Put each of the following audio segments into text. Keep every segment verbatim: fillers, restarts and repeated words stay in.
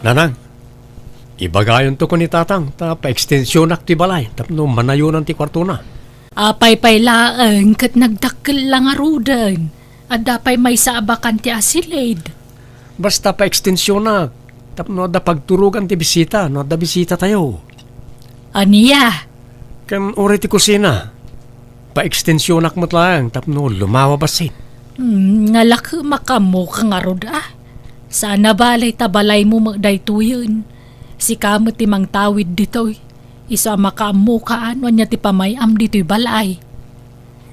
Nanang, ibagayonto ken ni Tatang ta paekstensionak ti balay tapno manayonan ti kuartona. Apay pay laeng ket nagdakkel la ngaruden? Adda pay maysa a bakan ti asilid. Basta paekstensionak tapno adda pagturogan ti bisita no adda bisitatayo. Ania? Ken uray ti kusina, paekstensionak met laeng tapno lumawa bassit. Hmm, nalakemak ammoka ngarud a. Saan a bale ta balaymo met daytoyen. Sika met ti mangtawid ditoy. Isu a makaammoka no ania ti pamay-am ditoy balay.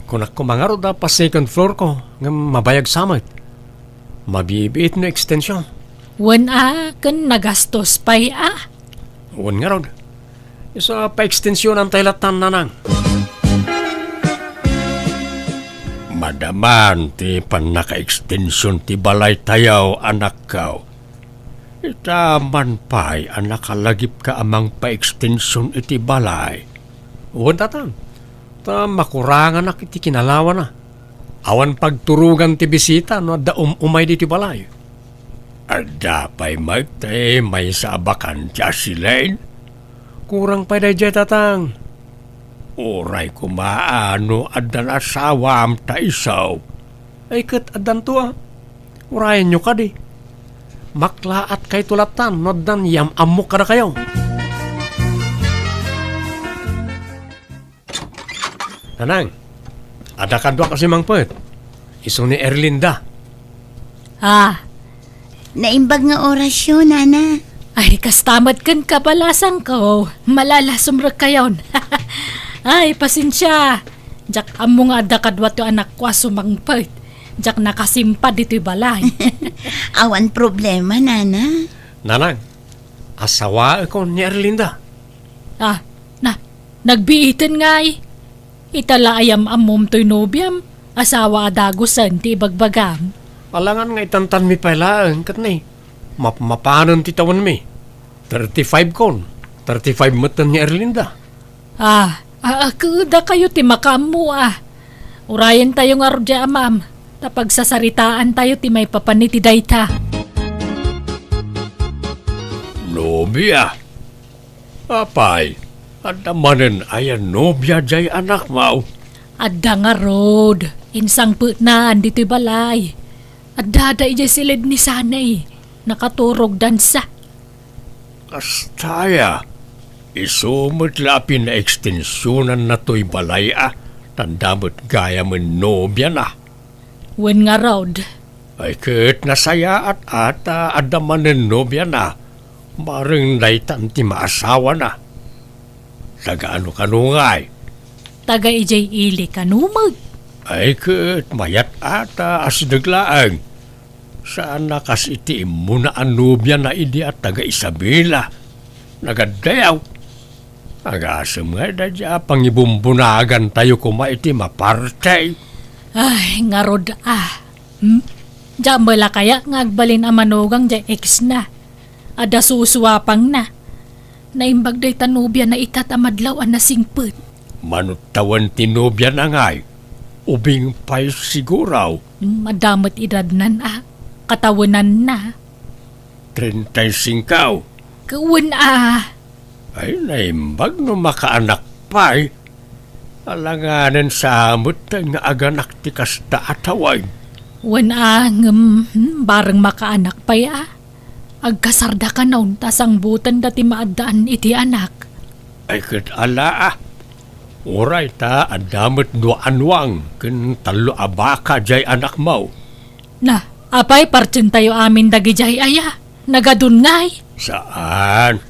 Kunak koma ngarud a pa-second floor ko ngem mabayag sa met. Mabibiit no ekstension. Wen a, ken nagastos pay a. Wen ngarud. Isu a paekstensionantay lattan, Nanang. Madaman ti pannakaekstension ti balaytayo, anakko. Ita man pay a nakalagipka a mangpaekstension iti balay. Wen, Tatang, ta makuranganak iti kinalawana. Awan pagturogan ti bisita no adda um-umay ditoy balay. Adda pay met ti maysa a bakan ti asilid? Kurang pay daydiay, Tatang. Uray koma a no addan asawam ta isu. Ay, ket addanto a. Urayenyo kadi. Maklaatkayto lattan no addan yam-ammok kadakayo. Nanang, adda kaduak a simangpet. Isu ni Erlinda. Ah. Naimbag nga orasyo, Nana. Ay, kasta met ken kabalasangko. Malalasumrekkayon. Ay, pasensia. Diak ammo nga adda kaduato anakko a sumangpet. Diak nakasimpad ditoy balay. Awan problema, Nana. Nanang, asawaekon ni Erlinda. Ah, na, nagbiiten ngay. Ita la a yam-ammom toy nobiam, asawa a dagusen ti ibagbagam. Alangan nga itantanmi pay laeng ket ni, mapmapanen ti tawenmi. Thirty-five kon, thirty-five metten ni Erlinda. Ah, a, a, ket dakayo ti makaammo a. Urayentayo ngarud diay amam, ta pagsasaritaantayo ti maipapan iti dayta. Nobia? Apay, adda manen aya nobia diay anakmo? Adda ngarud, insangpetnaan ditoy balay. Addada idiay siled ni Sanay, nakaturog dansa. Kasta aya, isu met la a pinaekstensionanna toy balay a, ta adda met gayamen nobiana. Wen ngarud. Ay ket nasayaat a ta adda manen nobiana, bareng daytan ti maasawana. Taga ano kano ngay? Taga idiay ili kano met. Ay ket mayat a ta asideg laeng. Saan a kas iti immuna a nobiana idi a taga Isabela. Nagaddayaw. Agasem ngay daydiay a pangibumbunagantayo koma iti maparti. Ay, ngarud a. Hmm? Diak met la kaya nga agbalin a manugang diay ex na. Adda susuapangna. Naimbag dayta nobiana ita ta madlaw a nasingpet. Mano tawen ti nobiana ngay? Ubing pay siguro. Hmm, adda met edadnan a. Katawenanna. Treinta y cinco. Wen a. Ay, naimbag no makaanak pay. Alanganen sa met nga aganak ti kasta a tawen. Wen a, ngem, hmm, bareng makaanak pay a. Agkasardakanon ta sangbutenda ti maaddaan iti anak. Ay ket ala a. Uray ta adda met dua a nuang ken tallo a baka diay anakmo. Na, apay, partientayo amin dagidiay aya? Nagadun ngay? Saan.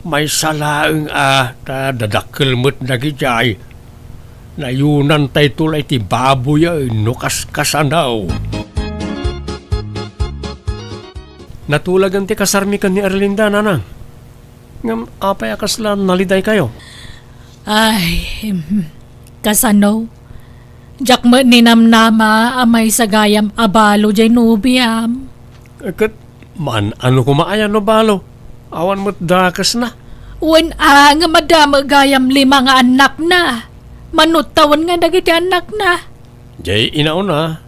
Maysa laeng a ta dadakkel met dagidiay. Nayonantayto la iti baboyen no kaskasano. Natulagen ti kasarmi ken ni Erlinda, Nanang. Ngem apay a kasla nalidaykayo? Ay, mhm. Kasano? Diak met ninamnama a maysa gayam a balo diay nobiam. Ket man-ano koma aya no balo? Awan met dakesna. Wen a, ngem adda met gayam lima nga annakna. Mano tawen nga dagiti annakna? Diay inauna,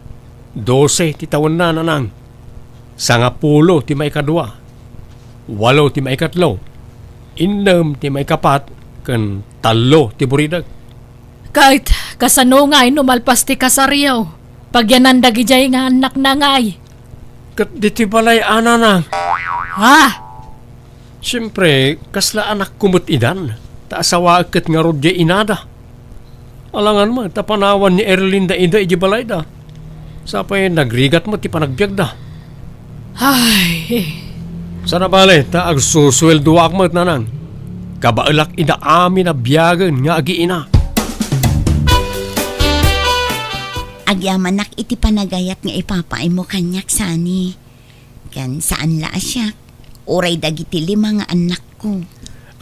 dose ti tawenna, Nanang. Sangapulo ti maikadua. Walo ti maikatlo, innem ti maikapat, ken tallo ti buridek. Ket kasano ngay no malpas ti kasaryo? Pagyanan dagidiay nga annakna ngay. Ket ditoy balay a, nanang. Ha? Siempre, kasla anakko met idan, ta asawaek ket ngarud diay inada. Alangan met ta panawan ni Erlinda ida idiay balayda. Sapay nagrigat met ti panagbiagda. Ay. Sana bale, ta agsusueldoak met, nanang. Kabaelak ida amin a biagen nga agiina. Agyamanak iti panagayat nga ipapaaymo kaniak, Sani. Ken saan la a siak, uray dagiti lima nga annakko.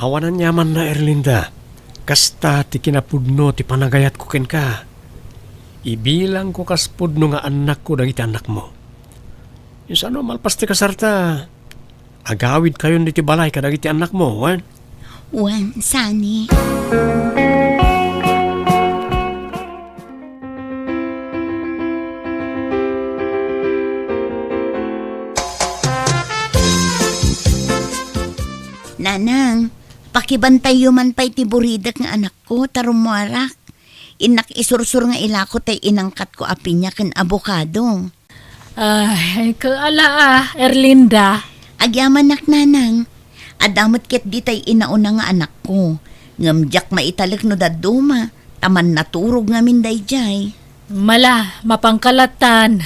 Awan aniamanna, Erlinda. Kasta ti kinapudno ti panagayatko kenka. Ibilangko kas pudno nga annakko dagiti annakmo. Insano malpas ti kasarta, agawidkayon ditoy balay kadagiti annakmo, wen? Wen, Sani. Nanang, pakibantayyo man pay ti buridek nga anakko, ta rummuarak. Innak isursur nga ilako tay inangkatko a piña ken abokado. Ay, kaala a, Erlinda. Agyamanak, nanang. Adda met ketdi tay inauna nga anakko. Ngem diak maitalek no dadduma, ta mannaturog ngamin daydiay. Mala, mapanka lattan.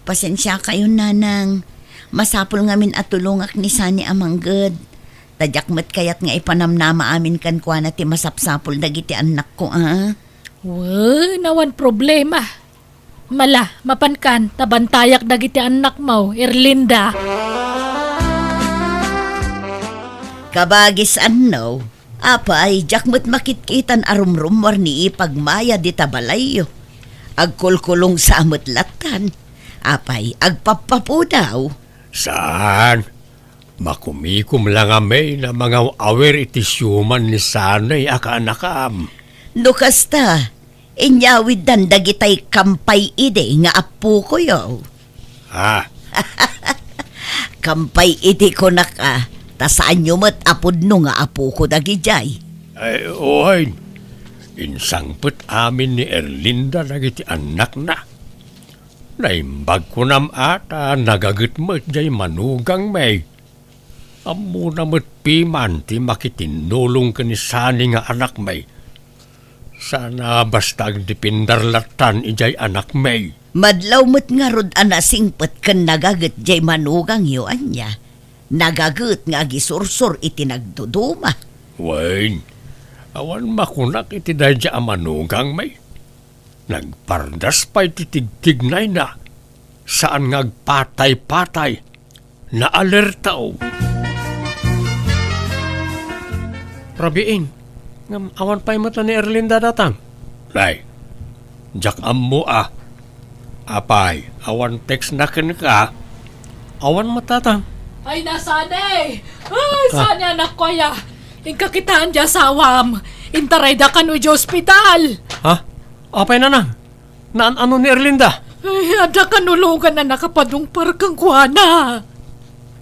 Pasensiakayon, nanang. Masapul ngamin a tulongak ni Sani a mangged. Ta diak met kayat nga ipanamnama amin kenkuana ti masapsapul dagiti annakko, a? Wen, awan problema. Mala, mapankan, ta bantayak dagiti annakmo, Erlinda. Kabagis, anno, apay, diak met makitkitan a rumrummuar ni ipag Maya dita balayyo. Agkulkulongsa met lattan. Apay, agpappapudaw? Saan? Makumikom la ngamin a mangaw-awir iti siuman ni Sani a kaanakam. No kasta, inyawiddan dagitay kampay idi nga apokoyo. Ha? Kampay idi kunak a, ta saanyo met a pudno nga apoko dagidiay. Ay, wen. Insangpet amin ni Erlinda dagiti annakna. Naimbag kunam a ta nagaget met jay manugangmi. Ammona met piman ti makitinnulong ken ni Sani nga anakmi. Sana basta agdependar lattan idiay anakmi. Madlaw met ngarud a nasingpet ken nagaget jay manugangyo, ania? Nagaget nga agisursor iti nagduduma. Wen, awan makunak iti daydiay a manugangmi. Nagpardas pay ti tigtignayna. Saan nga agpatay-patay. Naalerta. Rabiin, ngem awan pay met la ni Erlinda datang. Nay, diak ammo a. Apay, awan text na kenka? Awan met datang. Ay, Sani! Ay, ah. Sani, anakko aya. Inka kitaen ti asawam. Intarayda kano idiay ospital. Ha? Apay, nanang? Naan-ano ni Erlinda? Ay, adda kanulogan a nakapadungpar kenkuana.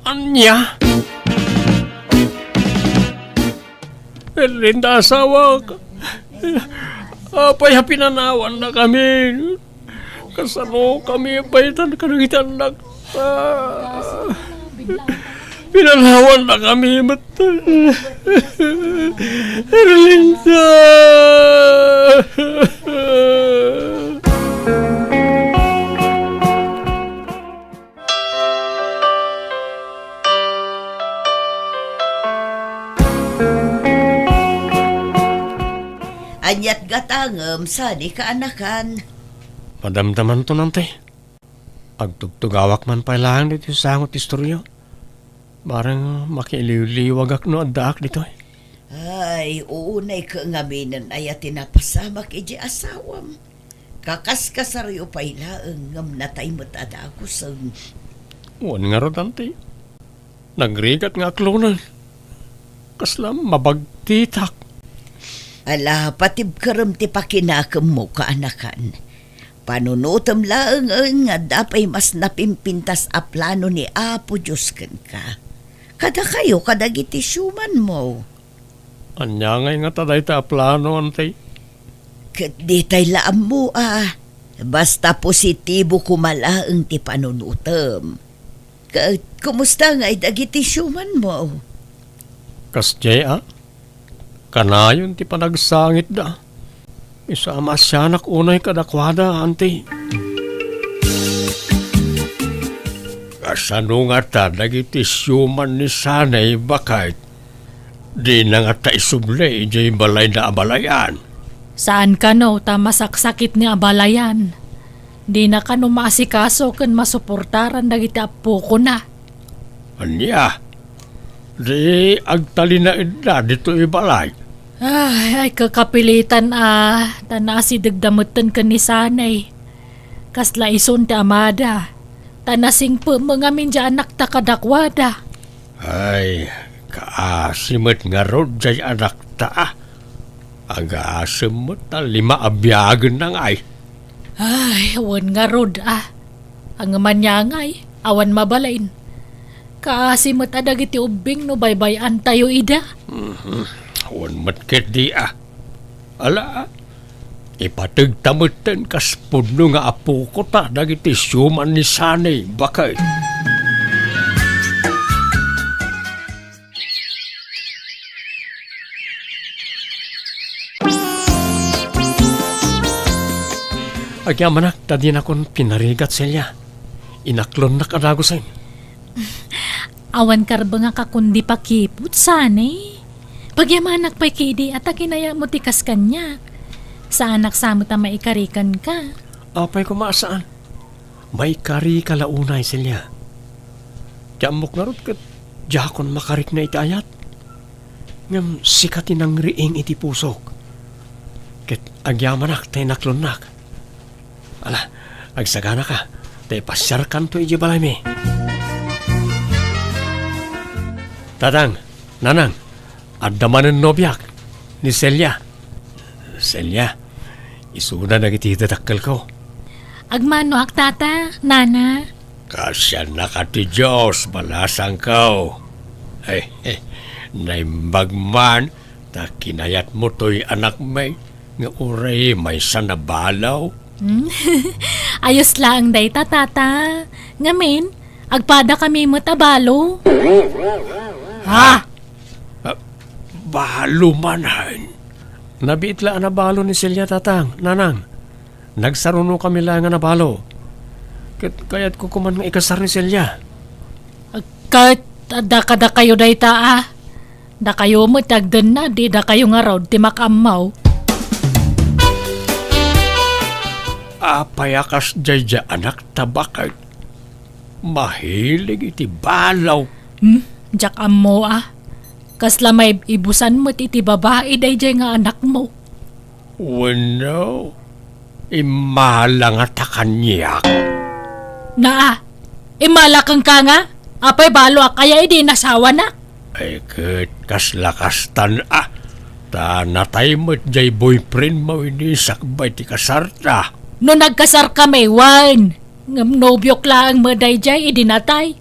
Ania? Erlinda, asawak. Apay a pinanawannakami? Kasanokami a paytan kadagiti annak? Ah. Pinanawannakami met. Erlinda! Aniat gatangem, Sani, kaanakan? Madamdamanto, Nanti. Agtugtugawak man pay laeng ditoy sango ti istoryo. Bareng makiiliwliwagak no addaak ditoy. Ay, unay ka ngaminen aya ti napasamak idiay asawam. Kakaskasaryo pay laeng ngem natay met a dagusen. Wen ngarud, Auntie. Nagrigat nga aklonen. Kasla mabagtitak. Ala, patibkerem ti pakinakemmo, kaanakan. Panunotem laengen nga adda pay mas napimpintas a plano ni Apo Dios kenka. kadakayo kadagiti siumanmo. Ania ngay ngata dayta a plano, Auntie? Ket ditay la ammo a. Basta positibo koma laeng ti panunutem. Ket kumusta ngay dagiti siumanmo? Kasdiay a? Kanayon ti panagsangitda. Isu a maasianak unay kadakuada, Auntie. Kasano ngata dagiti siuman ni Sanay, baket? Dina ngata isubli idiay balayna a balayan. Saan kano ta masaksakit ni a balayan. Dina kano maasikaso ken masuportaran dagiti appokona. Ania? Di agtalinaedda ditoy balay? Ay, ay, kakapilitan a, ta naasidegda metten ken ni Sanay. Kasla isun ti amada, ta nasingpet met ngamin ti anakta kadakuada. Ay, kaasi met ngarud jay anakta a. Agasem met ta lima a biagenna ngay. Ay, wen ngarud a. Ngem ania ngay, awan mabalin. Kaasi met a dagiti ubbing no baybay-antayo ida. Mhm. Wen met ketdi a. Ala, ipategta metten kas pudno nga apokota dagiti siuman ni Sanay, baket. Agyamanak ta dinakon pinarigat, Celia. Inaklonnak a dagusen. Awan karbengak a kundi pakiput, Sanay. Pagyamanak pay ketdi a ta kinayatmo ti kas kaniak. Saanak sa met a maikarikanka. Apay koma a saan? Maikarika la unay, Celia. Ti ammok ngarud ket diakon makarikna iti ayat. Ngem sika ti nangriing iti pusok. Ket agyamanak ta inaklonnak. Ala, agsaganaka, ta ipasiarkanto idiay balaymi. Tatang, Nanang, adda manen nobiak, ni Celia. Celia, isuna dagiti dadakkelko. Agmanoak, Tata, Nana. Kaasiannaka ti Dios, balasangko. Ay, eh, naimbag man, ta kinayatmo toy anakmi, nga uray maysa a balo. Hmm? Ayos laeng dayta, Tata. Ngamin, agpadakami met a balo. Ha? Ah, balo manen. Nabiit la a nabalo ni Celia, Tatang, Nanang. Nagsarunokami laeng a nabalo. Ket kayatko koman nga ikasar ni Celia. Ket adda kadakayo dayta a. Dakayo met ti agdenna, di dakayo ngarud ti makaammo. Apay a kasdiay diay anakta, baket? Mahilig iti balo. Hmm? Diak ammo a. Kasla maibusan met iti babai daydiay nga anakmo. Wenno, immala ngata kaniak? Naa, immala kenka nga? Apay baloak aya idi inasawanak? Ay, ket kasla kastan a. Ta natay met diay boyfriendmo idi sakbay ti kasarta. No nagkasarkami, wen. Ngem nobiok laeng met daydiay idi natay.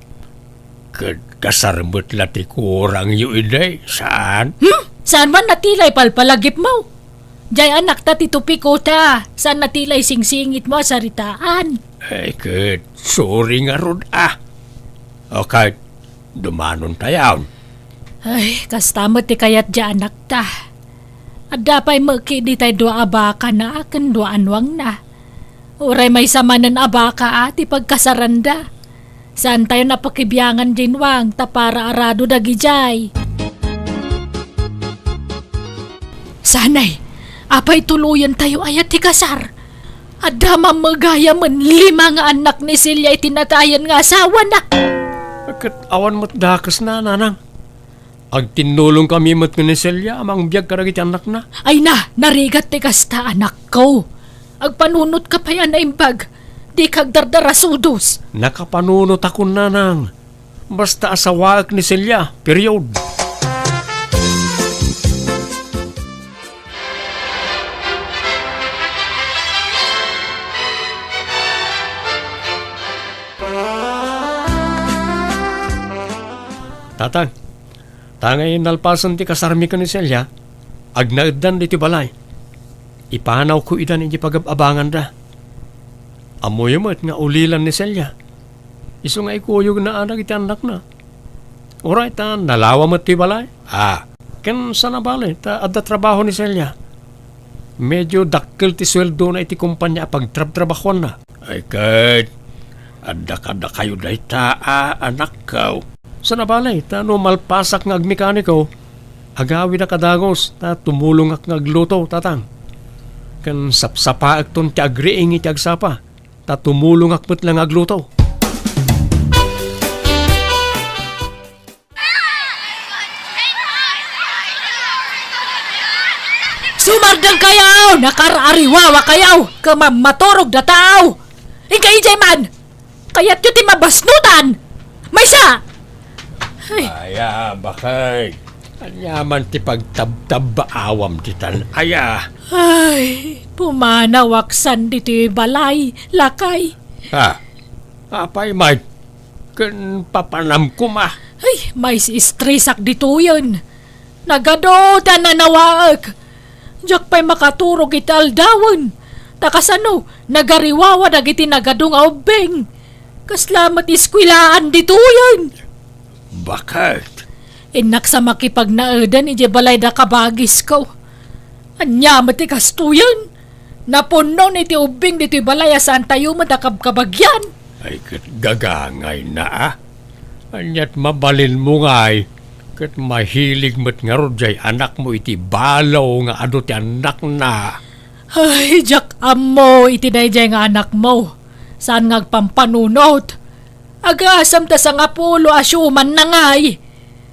Ket kasar met la ti kurangyo idi, saan? Hmm? Saan man natila ipalpalagipmo? Diay anakta ti tupiko ta, saan natila isingsingitmo a saritaan? Ay, ket, sorry ngarud a. O ket, dumanontayon. Ay, kasta met ti kayat diay anakta. Adda pay met ketdi tay dua a bakana ken dua a nuangna. Uray maysa manen a baka a ti pagkasaranda. Saantayon a pakibiangan diay nuang ta para arado dagidiay. Sanay, apay tuloyentayo aya ti kasar? Adda man met gayamen lima nga annak ni Celia iti natayen nga asawana. Ket awan met dakesna, Nanang. Agtinnulongkami met ken ni Celia a mangbiag kadagiti annakna. Ay na, narigat ti kasta, anakko. Agpanunotka pay a naimbag. Dika agdardarasudos. Nakapanunotakon, Nanang. Basta asawaek ni Celia, period. Tatang, ta ngay nalpasen ti kasarmi ken ni Celia, agnaeddan ditoy balay. Ipanawko idan iti pagab-abanganda. Ammoyo met nga ulilan ni Celia. Isu nga ikuyogna a dagiti annakna. Uray ta nalawa met ti balay. Ah, ken saan a bale ta adda trabaho ni Celia. Medio dakkel ti sueldona iti kompania a pagtrabtrabahoanna. Ay ket, adda kadakayo dayta a anakko. Saan a bale ta no malpasak nga agmekaniko, agawidak a dagus ta tumulongak nga agluto, tatang. Ken sapsapaekton ti agriing iti agsapa, ta tumulongak met la nga agluto. Sumardeng kayo! Nakar-ariwawa kayo! Ken mammaturog da tao! Inkay idiay man! Kayatyo ti mabasnutan! Maysa! Ay. Aya, bakay. Aniaman ti pagtabtabbaawam ditan aya. Ay, pumanawak san ditoy balay, lakay. Ha? Apay, Mike? Ken papanam koma. Ay, maistresak ditoyen. Nagadu ti nanawaek. Diak pay makaturog iti aldawen. Ta kasano, nagariwawa dagiti nagadu nga ubbing. Kasla met eskuelaan ditoyen. Baket? Innak sa makipagnaeden idiay balay da kabagisko. Ania met ti kastoyen? Napunnon iti ubbing ditoy balay a saantayo met a kabkabagian. Ay, ket gagangayna a. Aniat mabalinmo ngay, ket mahilig met ngarud jay anakmo iti balo nga adu ti annakna. Ay, diak ammo iti daydiay nga anakmo. Saan nga agpampanunot? Agasam ta sangapulo a siumanna ngay.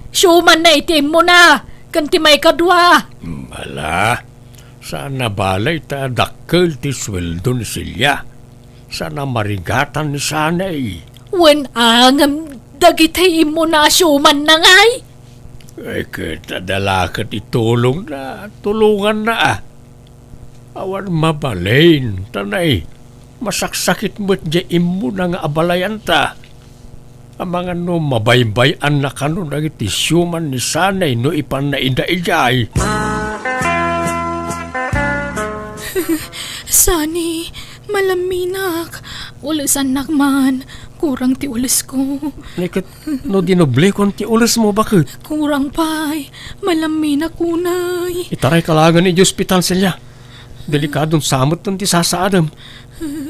Siumanna iti immuna, ken ti maikadua. Ala, saan a bale ta dakkel ti sueldo ni Celia. Saan a marigatan ni Sanay. Wen a ngem dagiti immuna a siumanna ngay? Ay, ket adda la ket itulongna, tulonganna a. Awan mabalin, ta nay, masaksakit met jay immuna nga abalayanta. Amangan no mabaybay-anna kano dagiti siuman ni Sanay no ipanna ida idiay. Sani, malamminak. Ulesannak man. Kurang ti ulesko. Ni ket no dinoblekon ti ulesmo, baket? Kurang pay. Malamminak unay. Itarayka laengen idiay ospital, Celia. Delikadon sa metten ti sasaadem.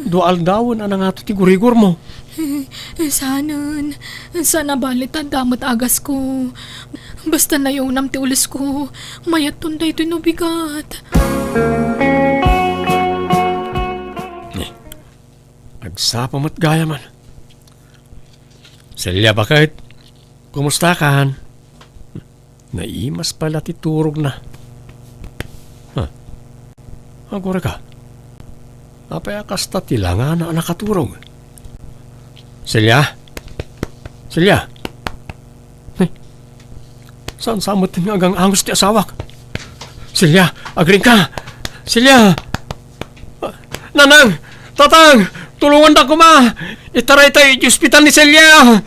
Dua aldawen a nangato ti gurigormo. Saanen, saan a bale ta adda met agasko. Basta nayunam ti ulesko, mayatton daytoy no bigat. Eh, agsapa met gayam. Celia, baket? Kumustakan? Naimas pay la ti turogna. Ha? Agurayka. Apay a kasta ti langana a nakaturog? Celia? Celia? Ay, saan sa met nga agang-angus ti asawak? Celia, agriingka! Celia! Nanang! Tatang! Tulonganda koma! Itaraytayo iti ospital ni Celia!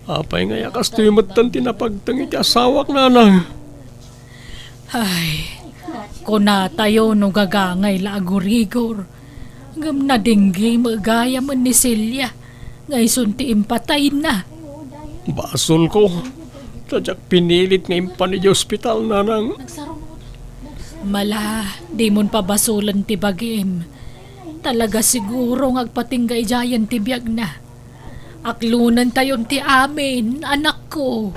Apay ngay a kastoy metten ti napagteng iti asawak, nanang? Ay, kunatayo no gagangay la a gurigor, ngem nadinggi met gayam ni Celia nga isun ti impatayna. Basolko, ta diak pinilit nga impan idiay ospital, nanang. Mala, dimon pabasolen ti bagim. Talaga siguro nga agpatingga idiayen ti biagna. Aklonentayon ti amin, anakko.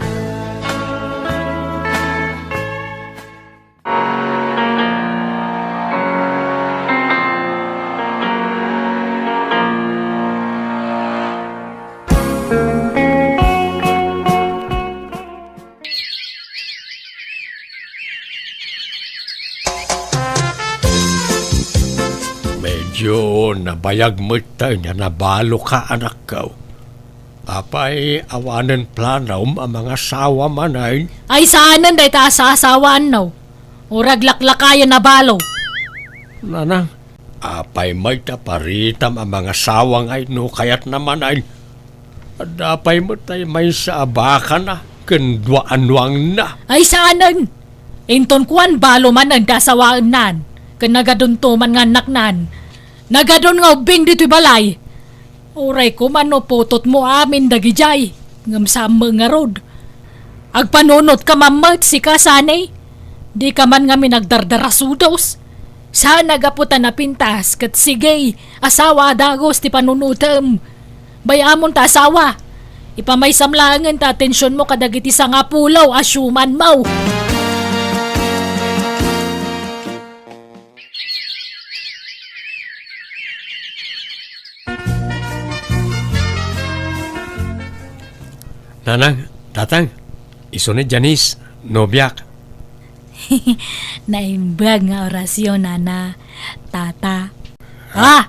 Medyo nabayag metten a nabaloka, anakko. Apay, awanen planom a mangasawa manen? Ay, saanen dayta a saasawaanno. Uray aglaklakayen a balo. Nanang, apay met ta paritam a mangasawa ngay no kayatna manen? Adda pay met tay maysa a bakana ken dua a nuangna. Ay, saanen! Inton kuan, balo manen ti asawaennan, ken nagadunto man nga annaknan. Nagadun nga ubbing ditoy balay. Uray koma no putotmo amin dagidiay, ngem saan met ngarud. Agpanunotka man met, sika, Sani. Dika man ngamin agdardarasudos. Saan a gapu ta napintas ket sige, asawa a dagus ti panunotem. Bay-amon ta asawa. Ipamaysam laengen ta atensionmo kadagiti sangapulo a siumanmo. Nanang, tatang, isu ni Janice, nobiak. Naimbag nga orasyon, nana, tata. Ah!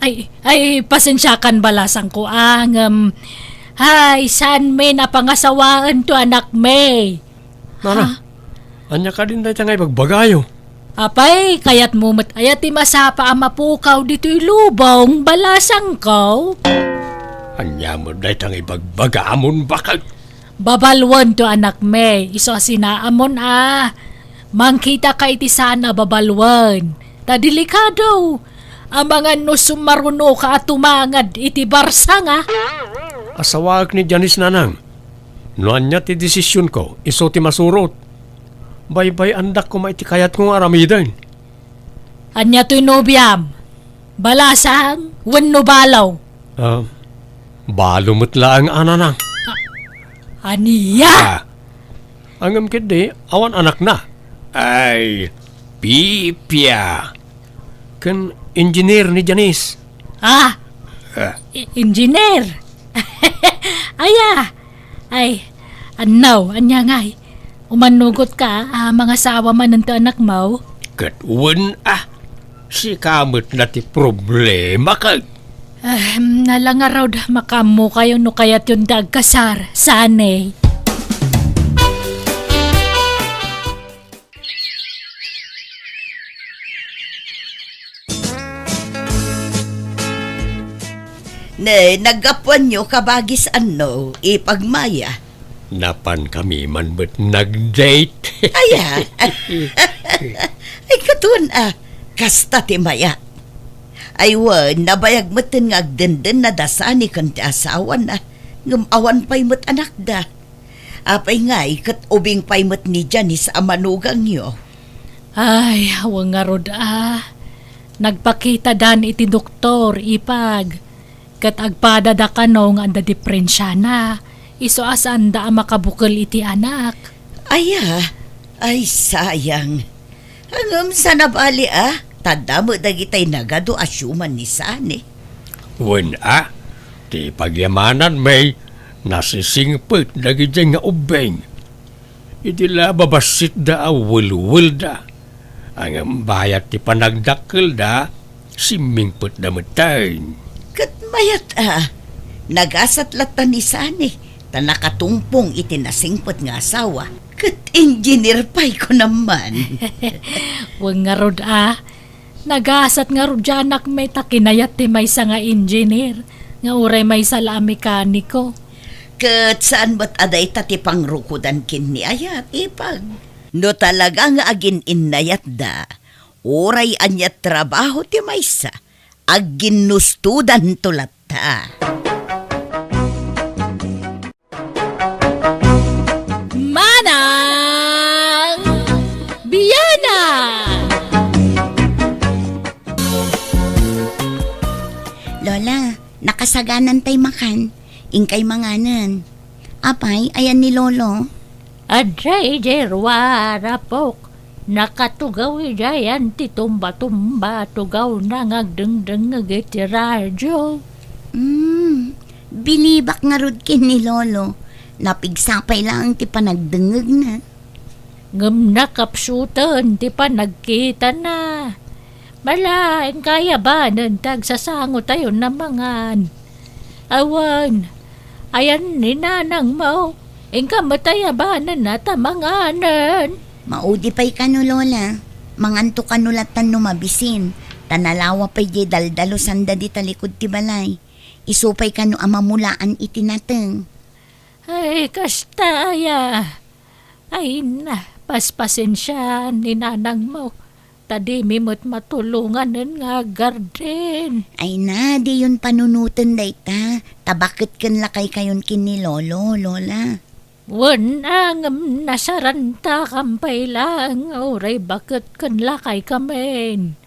Ay, ay, pasensiakan, balasangko, ah, ngem, ay, saan mi napangasawaen to anak mi? Nana, ha? Ania kadin dayta nga ibagbagayo? Apay, kayatmo met aya ti masapa a mapukaw ditoy lubong, balasangko? Ania met dayta nga ibagbagamon, baket? Babaluen to anak mi, isu a sinaamon a. Mangkitaka iti saan a babaluen. Ta delikado. Amangan no sumarunoka a tumangad iti barsanga. Asawaek ni Janice, nanang. No ania ti desisionko, isu ti masurot. Baybay-andak koma iti kayatko nga aramiden. Ania toy nobiam? Balasang wenno balo? Ah, balo met laeng, nanang. Ania? Ah, ngem ketdi, awan anakna. Ay, pipia. Ken engineer ni Janice. Ah? Ah. I-, engineer? Aya? Ay, annaw, ania ngay? Umanugotka a mangasawa manen ti anakmo? Ket wen a, sika met la ti problema ket. Ahem, ala ngarud, makaammokayo no kayatyon ti agkasar, Sani. Ne, naggapuanyo kabagis anno, ipagmaya? Napankami man met nag-date. Aya? Ay, katon a, kasta ti maya. Ay wen, nabayag metten nga agdenden na da Sani ken ti asawana, ngem awan pay met anakda. Apay ngay, ket ubing pay met ni Janice a manugangyo? Ay, awan ngarud a. Nagpakitadan iti doktor, ipag. Ket agpadada kano nga adda diperensiana, isu a saanda a makabukel iti anak. Aya? Ay, sayang. Ngem saan a bali a, ta adda met dagitay nagadu a siuman ni Sani. Wen a, ti pagyamanan, May, nasisingpet dagidiay nga ubbing. Idi la babassitda a welwelda, ngem bayat ti panagdakkelda, simmingpetda metten. Ket mayat a, nagasat latta ni Sani, ta nakatungpong iti nasingpet nga asawa, ket engineer pay, kunam man. Wen ngarud a, nagasat ngarud diay anak mi ta kinayat ti maysa nga engineer, nga uray maysa la a mekaniko. Ket saan met a dayta ti pangrukodan ken ni ayat, ipag. No talaga nga agin-innayatda, uray ania trabaho ti maysa, agginnustodanto latta. Manang Biana! Lola, nakasaganantay makan. Inkay manganen. Apay, ayan ni Lolo? Adda idiay ruar, apok. Nakatugaw idiay ti tumba-tumba, tugawna nga agdengdengngeg iti radio. Hmm, bilibak ngarud ken ni Lolo. Napigsa pay laeng ti panagdengngegna. Ngem nakapsuten ti panagkitana. Malaen kayabanen ti agsasangotayon a mangan. Awan, ayan ni nanangmo, inka met ayabanenna ta manganen. Maudi pay kano, Lola. Manganto kano latan no mabisin, ta nalawa pay diay daldalusanda dita likud ti balay. Isu pay kano a mamulaan iti nateng. Ay, kasta aya. Ay na, paspasensiaan ni nanangmo, ta dimi met matulonganen nga aggarden. Ay na, diyon panunoten dayta, ta baket ken lakaykayon ken ni Lolo, Lola. Wen a, ngem nasarantakam pay laeng nga uray baket ken lakaykamin.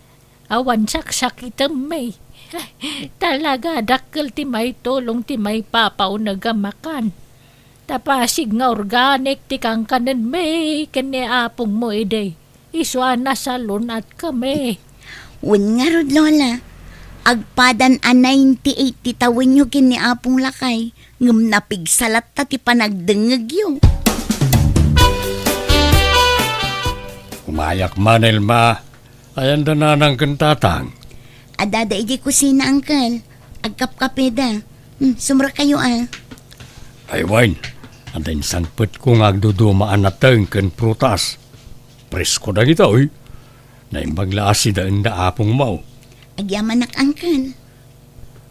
Awan saksakitemmi. Talaga, dakkel ti maitulong ti maipapauneg a makan. Ta pasig nga organic ti kankanenmi ken ni apongmo idi, isu a nasalun-atkami. Wen ngarud, Lola, agpadan a ninety-eight ti tawenyo ken ni Apong Lakay, ngem napigsa latta ti panagdengngegyo. Umayak man, Elma. Ayan da nanang ken tatang? Addada idiay kusina, Uncle. Agkapkapeda. Hmm, sumrekayo, a. Ay, wen, adda insangpetko nga agduduma a nateng ken prutas. Presko dagitoy. Naimbag la a sidaenda apongmo. Agyamanak, Uncle.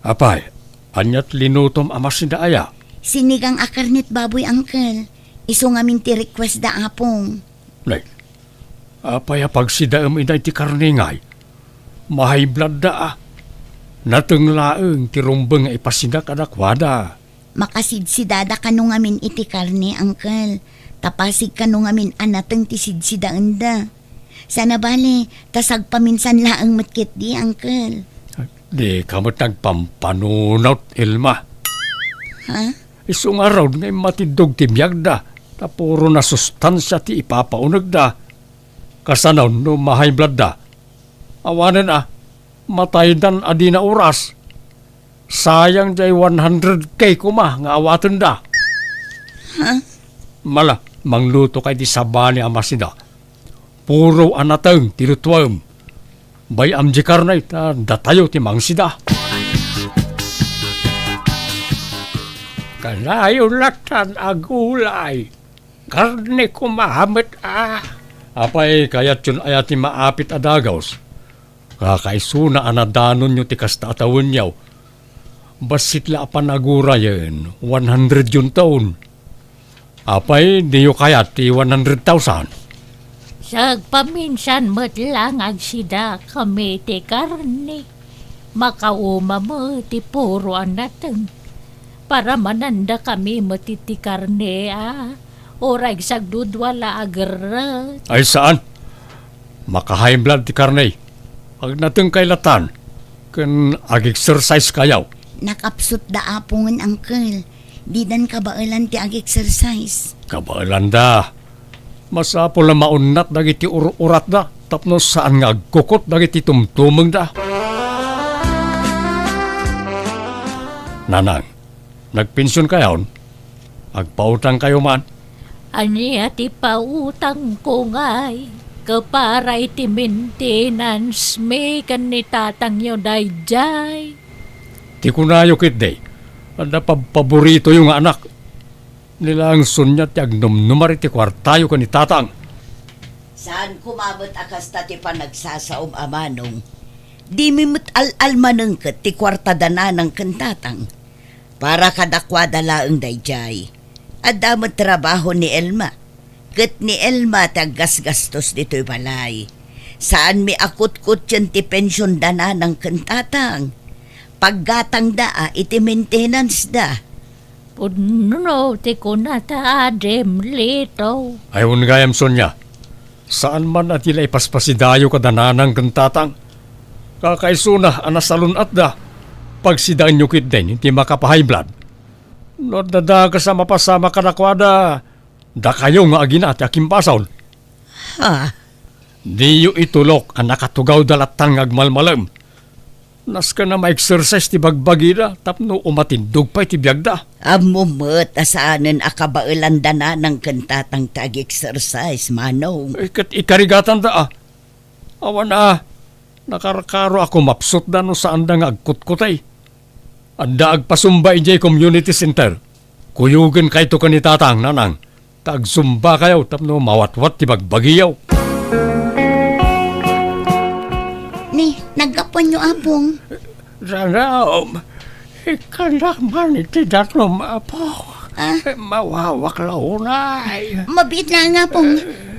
Apay, ania't linutom a masida aya? Sinigang a karnet baboy, Uncle. Isu ngamin ti request da apong. Nay, apay a pagsidaem ida iti karne ngay? Ma-high blood da, a. Nateng laeng ti rumbeng nga ipasida kadakuada. Makasidsidada kano ngamin iti karne, Uncle. Ta pasig kano ngamin a nateng ti sidsidaenda. Sana bale, ta sagpaminsan laeng met ketdi, Uncle. Dika met nagpampanunot, Elma. Ha? Isu ngarud nga immatindog ti biagda, ta puro nasustansia ti ipapaunegda. Kasano no ma-high blood da? Awanen a, mataydan a dina oras. Sayang diay one hundred K koma nga awatenda. Ha? Mala, manglutokay ti sabali a masida. Puro a nateng ti lutuem. Bay-am diay karne ta datayo ti mangsida. Kanayon lattan a gulay. Karne koma met a. Apay, kayatyon aya ti maapit a dagus? Kakaisuna a nadanonyo ti kasta a tawenyo. Bassit la a panagurayen, one hundred yun taon. Apay, diyo kayat ti one hundred thousand? Sagpaminsan met la nga agsidakami ti karne. Makauma met ti puro a nateng. Paramanandakami met iti karne, a. Uray sagdudua la a gerrek. Ay, saan? Maka-high blood ti karne. Agnatengkay lattan, ken ag-exercise kayo. Nakapsut da apongen, Uncle. Didan kabaelan ti ag-exercise. Kabaelan da. Masapul a maunnat dagiti ur-uratda tapno saan nga agkukot dagiti tumtumengda. Nanang, nagpension kayon? Agpautang kayo man? Ania ti pautangko ngay? Ket para iti maintenance mi ken ni tatangyo daydiay. Ti kunayo ketdi, adda pabpaboritoyo nga anak. Ni laeng Sonia ti agnumnumar iti kuartayo ken ni tatang. Saan koma met a kasta ti panagsasaom a manong. Dimi met al-almanengket ti kuarta da nanang ken tatang. Para kadakuada laeng daydiay. Adda met trabaho ni Elma. Ket ni Elma ti aggasgastos ditoy balay. Saanmi a kutkutien ti pension da nanang ken tatang. Paggatangda a iti maintenance da. Pudno ti kunata, Adim Lito. Ay, wen gayam, Sonia. Saan man a ti la ipaspasidayo kada nanang ken tatang. Kakaisuna a nasalun-atda. Pagsidaenyo ketdin ti makapa-high blood. No adda dakes a mapasamak kadakuada, dakayo nga agina ti akimbasol. Ha? Diyo itulok a nakatugawda lattan nga agmalmalem. Nasken a ma-exercise ti bagbagida tapno umatindog pay ti biagda. Ammom met a saanen a kabaelanda nanang ken tatang ti ag-exercise, manong. Eh, ket ikarigatanda, a. Awan a, nakarkaro a kumapsutda no saanda nga agkutkutay. Adda agpasumba idiay community center. Kuyogen kayto ken ni tatang, nanang. Ta agsumba kayo tapno mawatwat ti bagbagiyo. Ni, naggapuanyo, Apong? Sanaom. Ikkannak man iti danum, Apo. Ah? Eh, mawawak la unay. Mabiit laeng, Apong.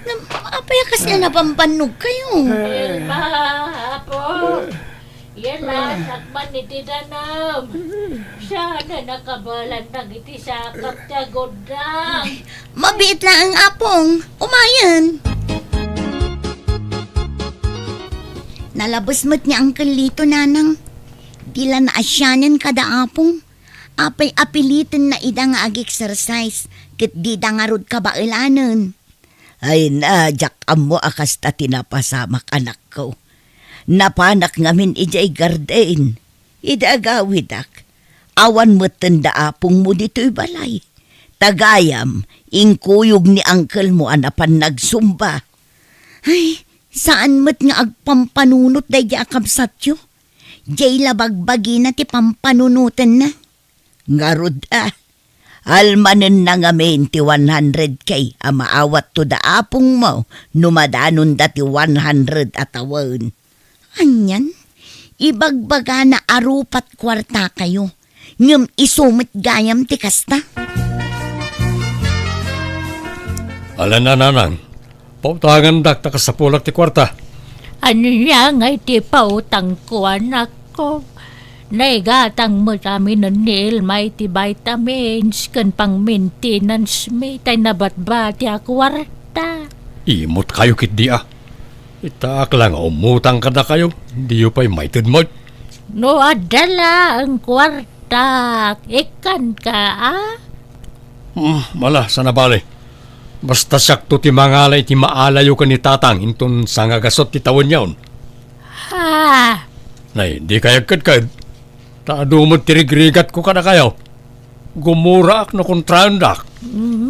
Ngem, apay a kasla napampannog kayo? Eh. Elma, Apo. Yan, lasak man iti danum. Saan a nakabalan dagiti sakap ti agurdang. Mabiit laeng, Apong. Umayen. Nalabes met ni Uncle Lito, Nanang. Di la naasianen kada Apong. Apay a pilitenna ida nga ag-exercise, ket dida ngarud kabaelanen. Ay na, diak ammo a kasta ti napasamak, anakko. Napanak ngamin idiay garden. Idi agawidak, awan metten da Apongmo ditoy balay. Ta gayam, inkuyog ni uncle-mo a napan nagsumba. Ay, saan met nga agpampanunot daydi a kabsatyo? Diay la bagbagina ti pampanunotenna. Ngarud a, almanenna ngamin ti one hundred K a maawatto da Apongmo no madanonda ti one hundred a tawen. Anian? Ibagbagana a rupat kuartakayo, ngem isu met gayam ti kasta? Ala, Nanang, pautangandak ta kasapulak ti kuarta. Ania ngay ti pautangko, anakko? Naigatang met aminen ni Elma iti vitamins ken pang-maintenance mi tay nabatbati a kuarta. Imot kayo ketdi a. Itaak la nga umutang kadakayo, diyo pay maited met. No adda laeng kuartak, ikkanka, a? Hmm, ala, saan a bale. Basta siakto ti mangala iti maalayo ken ni Tatang inton sangagasut ti tawenyon. Ha? Nay, di kay agkedked. Ta adu met ti rigrigatko kadakayo. Gumuraak no kontraendak.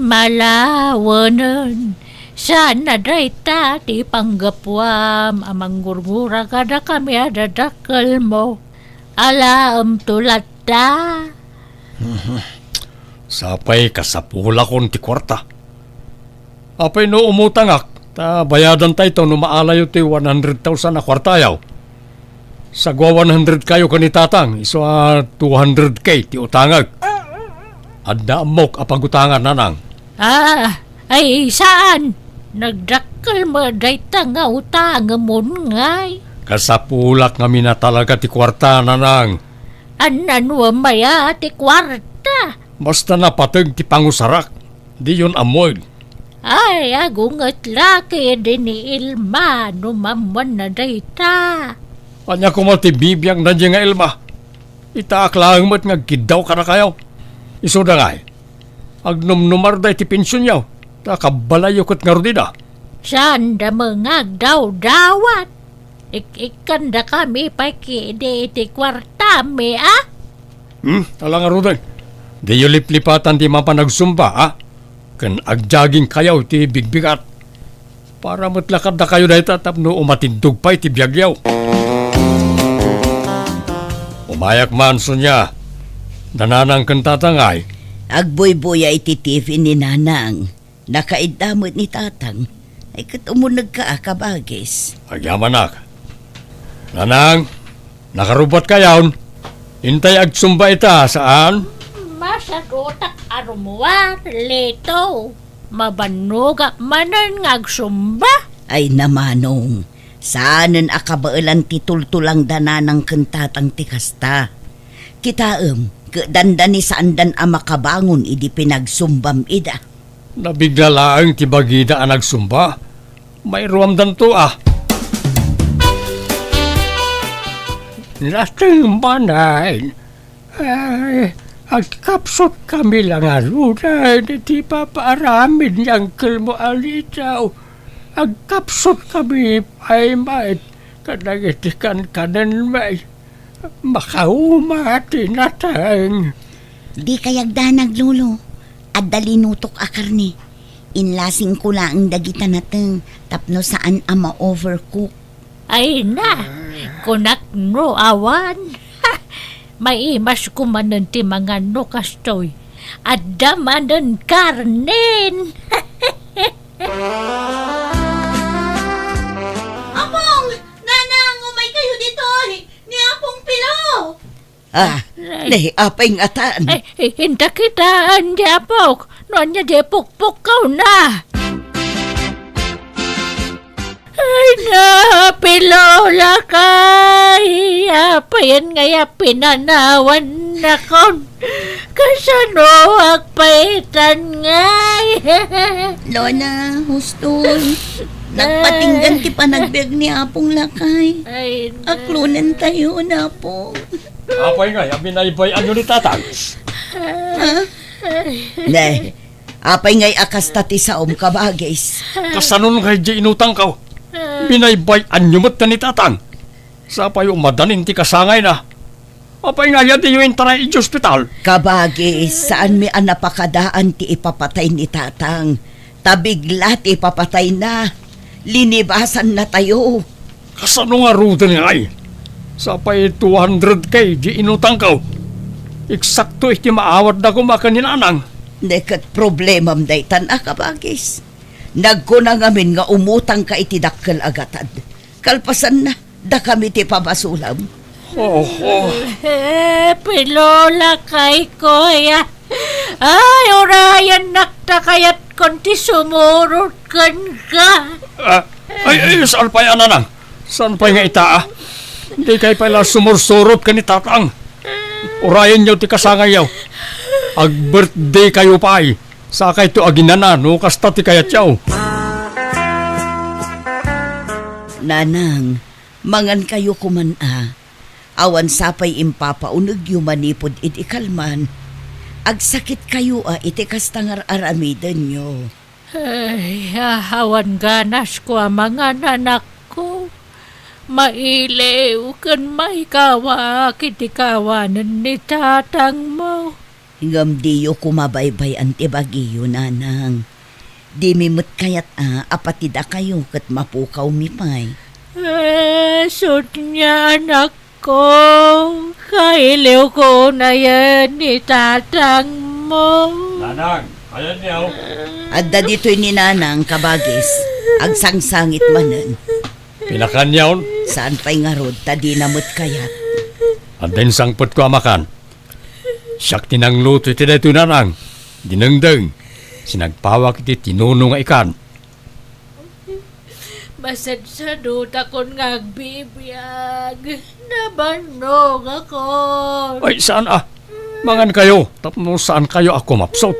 Malawenen. Saan a dayta ti panggapuam a manggurgura kadakami a dadakkelmo. Alaemto latta. Sapay kasapulakon ti kuarta. Apay no umutangak, ta bayadantayto no maalayo ti one hundred thousand a kuartayo. Sagua one hundred kayo ken ni Tatang, isu a two hundred K ti utangek. Adda ammok a pagutangan, Nanang. Ah, ay saan? Nagdakkel met dayta nga utangemon ngay. Kasapulak ngamin a talaga ti kuarta, Nanang. Annanuem aya ti kuarta? Basta napateg ti pangusarak, diyon ammoen. Ay, agunget la ketdi ni Elma no maammuanna dayta. Ania koma ti bibiagna diay nga Elma? Itaak laeng met nga agkiddaw kadakayo. Isuda ngay, agnumnumar daydi pensionyo, ta kabbalayyo ket ngarud ida. Saanda met nga agdawdawat. Ik-ikkandakami pay ketdi iti kuartami, a? Hmm, ala ngaruden. Diyo liplipatan ti mapan agsumba, a? Ken agjagingkayo iti bigbigat. Para met la kadakayo dayta tapno umatindog pay ti biagyo. Umayak man, Sonia. Da Nanang ken Tatang ngay? Agbuybuya iti T V ni Nanang. Nakaidda met ni Tatang. Ay, ket umunegka a kabagis. Agyamanak. Nanang, nakarubbatkayon? Intay agsumba ita, saan? Masagutak a rummuar, Lito. Mabannogak manen nga agsumba. Ay, na, Manong, saanen a kabaelan ti tultulang da Nanang ken Tatang ti kasta. Kitaem, ket dandani saandan a makabangon idi pinagsumbam ida. Nabigla laeng ti bagida a nagsumba. Mairuamdanto a. Nateng manen. Ay, agkapsutkami la ngaruden iti ipapaaramid ni Uncle-mo a Lito. Agkapsutkami pay met kadagiti kankanenmi. Makauma ti nateng. Dikay agdanag, Lolo. Adda linutok a karne. Inlasingko laeng dagita nateng tapno saan a ma-overcook. Ay na, kunak no awan. Maimasko manen ti mangan no kastoy. Adda manen karnen. Apong! Nanang, umaykayo ditoy! Ni Apong Pilo! Ah. Ay, Nay, apay ngatan? Ay, inta kitaan, di apok. No ania di pukpukkaw na. Ay na, pilolakay, apayen ngay a pinanawan nakon. Kasano agpaitan ngay? Lola, husto. Nagpatinggan ti panagbiag ni Apong Lakay. Ay, na. Aklonentayo, Apo. Apay ngay a binaybay-anyo ni Tatang? Ha? Ne, apay ngay a kasta ti saom, kabagis? Kasano ngay di inutangko? Binaybay-anyo met ni Tatang. Sapayo madanin ti kasangayna. Apay ngay a diyo intaray iti ospital? Kabagis, saanmi a napakadaan ti ipapatay ni Tatang. Ta bigla ti ipapatayna. Linibasannatayo. Kasano ngaruden ngay? Sapay two hundred K di inutangko. Eksakto iti maawatda koma ken ni Nanang. Ne ket problemam daytan a, kabagis. Nagkuna ngamin nga umutangka iti dakkel a gatad. Kalpasanna, dakami ti pabasolam. Oho. Eh, pilolakay, kuya. Ay, urayennak ta kayatkon ti sumurot kenka. Ah, ay, ay, saan pay a, Nanang? Saan pay nga ita, ah? Dikay pay la sumursurot ken ni Tatang. Urayenyo ti kasangayyo. Ag-birthday kayo pay. Sakayto aginana no kasta ti kayatyo. Nanang, mangankayo koman a. Awan sapay impapaunegyo manipud idi kalman. Agsakitkayo a iti kasta nga ar-aramidenyo. Ay, awan ganasko a mangan, anakko. Mailiw ken maikawak iti kawanen ni tatangmo. Ngem diyo koma baybay-an ti bagiyo, Nanang. Dimi met kayat a, a pati dakayo ket mapukawmi pay. Eh, sut nga anakko, kailiwko unayen ni tatangmo. Nanang, ayanyo. Adda ditoy ni Nanang, kabagis. Agsangsangit manen. Pinakanyon? Saan pay ngarud, ta dina met kayat. Adda insangpetko a makan. Siak ti nangluto iti daytoy, Nanang. Dinengdeng. Sinagpawak iti tinuno nga ikan. Masadsadutakon nga agbibiag. Nabannogakon. Ay, saan a? Mangankayo, tapno saankayo a kumapsut.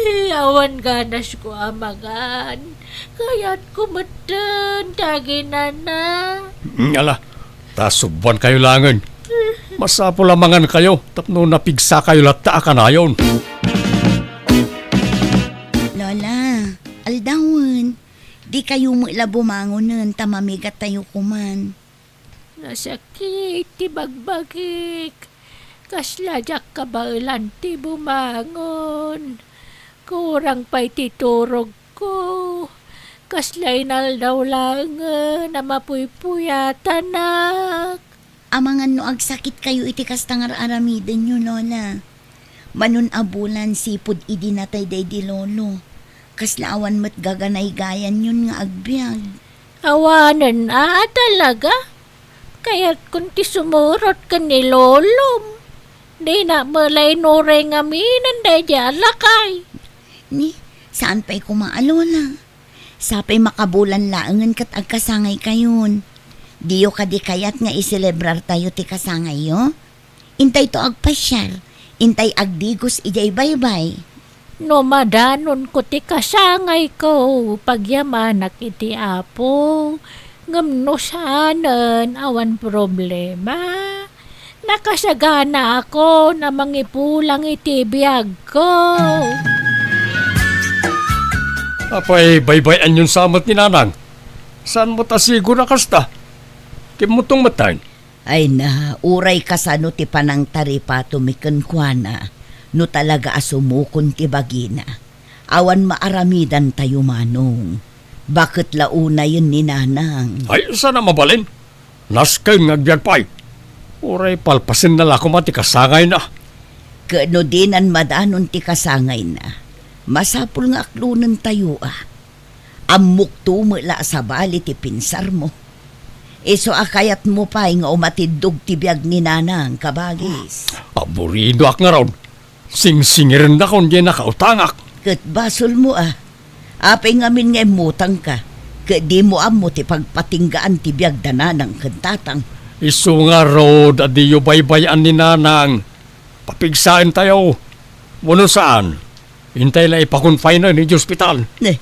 Ay, awan ganasko a mangan. Kayatko metten ti aginana. Mm, ala, ta subuankayo laengen. Masapul a mangankayo tapno napigsakayo latta a kanayon. Lola, aldawen, dikayo met la bumangonen ta mamigattayo koman. Nasakit ti bagbagik. Kasla diak kabaelan ti bumangon. Kurang pay ti turogko. Kasla inaldaw laengen a mapuypuyatanak. Amangan no agsakitkayo iti kasta nga ar-aramidenyo, Lola. Manon a bulan sipud idi natay daydi lolo. Kasla awan met gaganaygayanyon nga agbiag. Awanen a, talaga? Kayatkon ti sumurot ken ni lolom. Dina met la inuray ngamin daydi a lakay. Ni, saan pay koma a, Lola? Sapay makabulan laengen ket agkasangaykayon. Diyo kadi kayat nga iselebrartayo ti kasangayyo? Intayto agpasiar, intay agdigos idiay baybay. No madanonko ti kasangayko, pagyamanak iti Apo. Ngem no saanen, awan problema. Nakasaganaakon a mangipulang iti biagko. Apay, baybay-anyon sa met ni Nanang? Saan met a siguro a kasta? Kimmutong metten. Ay na, uray kasano ti panangtaripatomi kenkuana, no talaga a sumukon ti bagina. Awan maaramidantayo, Manong. Baket la unayen ni Nanang. Ay, saan a mabalin? Nasken nga agbiag pay. Uray palpasenna la koma ti kasangayna. Ket no dinan madanon ti kasangayna, masapul nga aklonentayo a. Ammokto met la a sabali ti pinsarmo. Isu a kayatmo pay nga umatiddog ti biag ni Nanang, kabagis. Aburidoak ngarud. Singsingirendakon diay nakautangak. Ket basolmo a. Apay ngamin nga immutangka, ket dimo ammo ti pagpatinggaan ti biag da Nanang ken Tatang? Isu ngarud a diyo baybay-an ni Nanang. Papigsaentayo. Wenno saan? Intay la ipa-confine-en idiay ospital. Ne,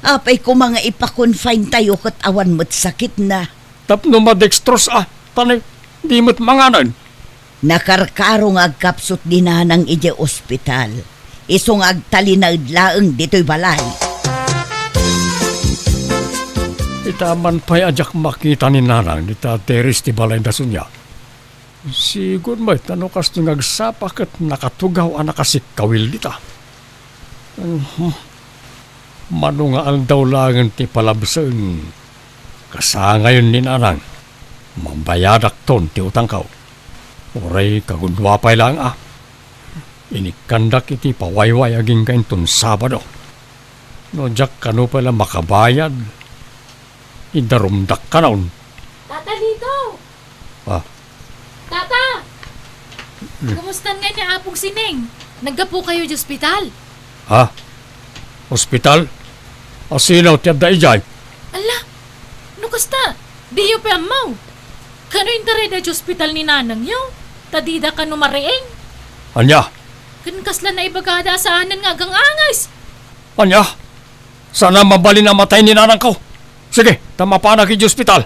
apay koma nga ipa-confine-tayo ket awan met sakitna? Tapno madextrose a, ta ne, di met manganen. Nakarkaro nga agkapsut ni Nanang idiay ospital. Isu nga agtalinaed laeng ditoy balay. Ita man pay a diak makita ni Nanang dita teres ti balayda, Sonia. Sigud met a no kastoy nga agsapa ket nakatugaw a nakasikkawil dita. Mhm. Mano nga aldaw laengen ti palabsen, kasangayen ni Nanang, mabayadakton ti utangko. Uray kagudua pay laeng a, inikkandak iti pawayway agingga inton Sabado. No diak kano pay la makabayad, idarumdak kanon. Tata Lito! Ah. Tata! Hmm. Kumusta ngay ni Apong Sining? Naggapu kayo di ospital? Ha? Ospital? Asino ti adda idiay? Ala, no kasta, diyo pay ammo. Kano intarayda di ospital ni nanangyo? Ta dida kano mariing? Ania? Ken kasla naibagada a saanen nga agang-anges. Ania? Sana mabalin a matay ni nanangko. Sige, ta mapanak iti ospital.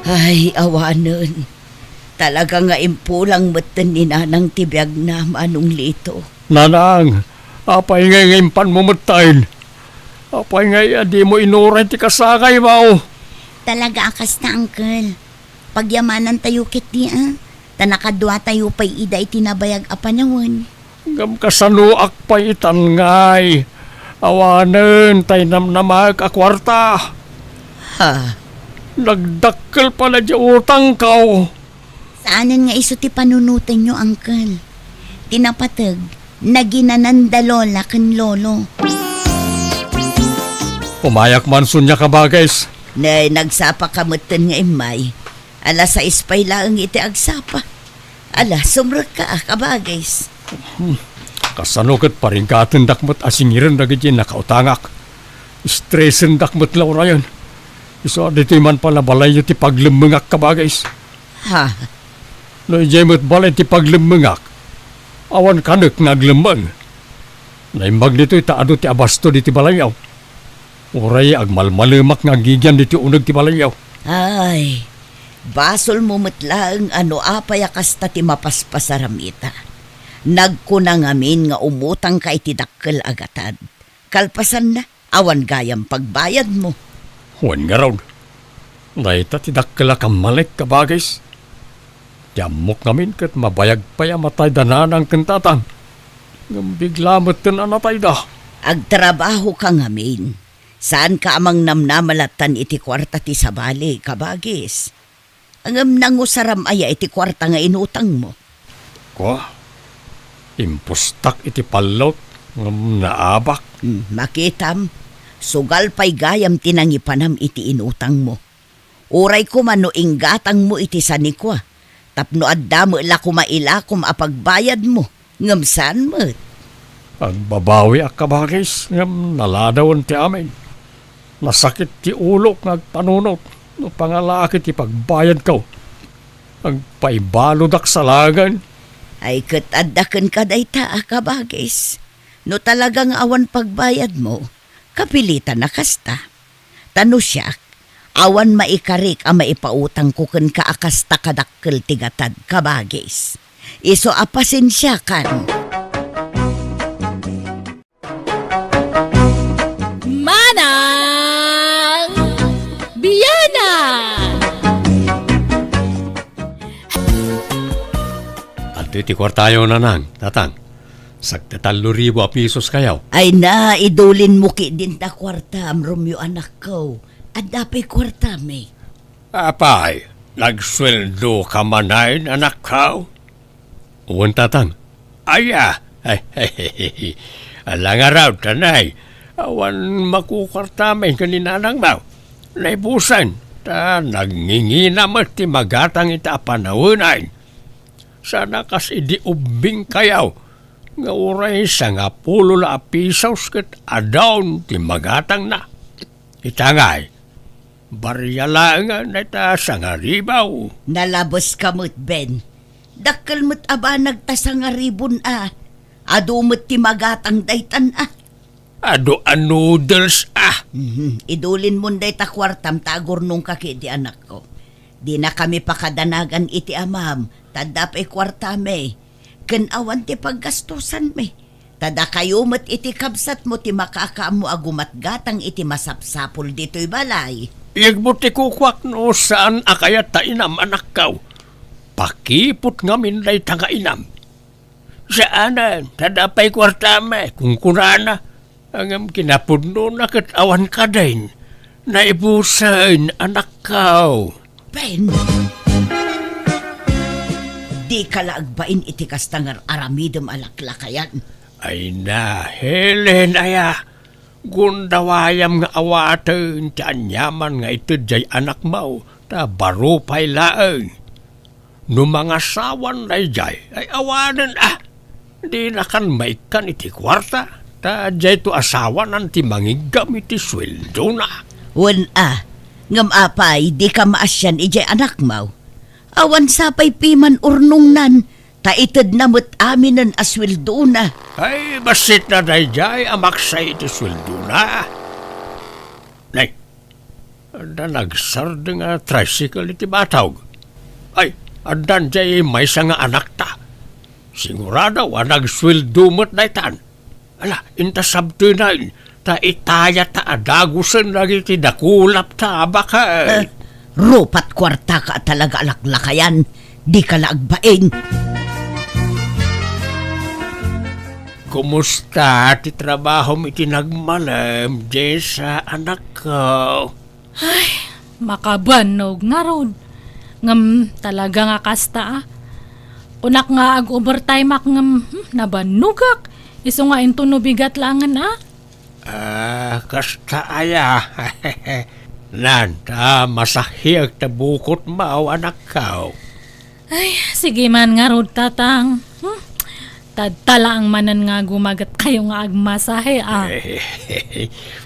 Ay, awanen. Talaga nga impulang metten ni Nanang ti biagna, Manong Lito. Nanang, apay ngay nga impanmo metten? Apay ngay a dimo inuray ti kasangaymo? Talaga a kasta, Uncle. Pagyamanantayo ketdi a, ta nakaduatayo pay ida iti nabayag a panawen. Ngem kasanoak pay itan ngay? Awanen tay namnamaek a kuarta. Ha? Nagdakkel pay la di utangko. Saanen nga isu ti panunotenyo, Uncle. Ti napateg, naginananda Lola ken Lolo. Umayak man, Sonia, kabagis. Ne, nagsapa ka metten nga immay. Alas sais pay laeng iti agsapa. Ala, sumrekka a, kabagis. Hmm. Kasano ket parigatendak met a singiren dagiti nakautangak? Estresendak met la urayen. Isu a ditoy man pay la balayyo ti paglemmengak, kabagis. Ha? No idiay met balay ti paglemmengak, awan kanek nga aglemmeng. Naimbag ditoy ta adu ti abasto ditoy balayyo. Uray agmalmalemak nga agigian ditoy uneg ti balayyo. Ay, basolmo met laeng a no apay a kasta ti mapaspasaram ita. Nagkuna ngamin nga umutangka iti dakkel a gatad. Kalpasanna, awan gayam pagbayadmo. Wen ngarud, dayta ti dakkel a kammalek, kabagis. Ti ammok ngamin ket mabayag pay a matayda nanang ken tatang. Ngem bigla metten a natayda. Agtrabahoka ngamin. Saanka a mangnamnama lattan iti kuarta ti sabali, kabagis. Ngem nangusaram aya iti kuarta nga inutangmo? Kua, impostak iti pallot ngem naabak. Hmm, makitam, sugal pay gayam ti nangipanam iti inutangmo. Uray koma no inggatangmo iti sanikua, tapno adda met la koma ilakom a pagbayadmo, ngem saan met. Agbabawiak, kabagis, ngem naladawen ti amin. Nasakit ti ulok nga agpanunot no pangalaak iti pagbayadko. Agpaibalodak salagen. Ay, ket adda kenka dayta a kabagis. No talaga nga awan pagbayadmo, kapilitan a kasta. Ta no siak, awan maikarik a maipautangko kenka a kasta kadakkel ti gatad, kabagis. Isu a pasensiakan. Manang Biana! Adtoy ti kuartayo, nanang, tatang. Sagdi tallo ribu a pisos kayo. Ay na, idulinmo ketdin ta kuartam, Romeo, anakko. Adda pay kuartami. Apay, nagsueldoka manen, anakko? Wen, tatang. Aya, ala ngarud, anay, awan makukuartami ken ni nanangmo. Naibusen, ta nagngingina met ti magatang ita a panawen. Sana kas idi ubbingkayo, nga uray sangapulo la a pisos ket adun ti magatangna. Ita ngay, barria laengen dayta sangaribu. Nalabeska met, Ben. Dakkel met a banag ta sangaribun a. Adu met ti magatang daytan a. Adu a noodles a. Mhm. Idulinmon dayta kuartam ta agurnongka ket di anakko. Dinakami pakadanagan iti amam, ta adda pay kuartami. Ken awan ti paggastusanmi. Ta dakayo met iti kabsatmo ti makakaammo a gumatgatang iti masapsapul ditoy balay. Yegmo ti kukuak no saan a kayat ta inam, anakko. Pakiput ngamin dayta nga inam. Saanen, ta adda pay kuartami, kunkunana. Ngem kinapudnona ket awan kadin. Naibusen, anakko. Ben! Dika la agbain iti kasta nga ar-aramidem a laklakayan. Ay na, Helen, aya. Gundawayam nga awaten ti aniaman nga ited jay anakmo, ta baro pay laeng. No mangasawan dayjay, ay awanen a, dinakan maikkan iti kuarta, ta jayto asawanan ti mangiggam iti sueldona. Wen a, ngem apay, dika maasian idiay anakmo? Awan sapay piman urnongnan, ta itedna met aminen a sueldona. Ay, bassitna dayjay a maksa iti sueldona. Nay, adda nagsardeng a tricycle iti batog. Ay, addan jay maysa nga anakta. Sigurado a nagsueldo met daytan. Ala, inta sabtenen, ta itayat ta a dagusen dagiti dakulap ta a baket. Eh, rupat kuartaka a talaga a laklakayan, dika la agbain. Kumusta ti trabahom iti nagmalem, Jessa, anakko? Ay, makabannog ngarud. Ngem talaga nga kasta a. Kunak nga ag-overtimeak ngem, hmm, nabannogak. Isu nga intono bigat laengen a. Ah, kasta aya. Nan, ta masahiek ta bukotmo, anakko. Ay, sige man ngarud, Tatang. Hmm? Tadta laeng manen nga gumagetkayo nga agmasahe a.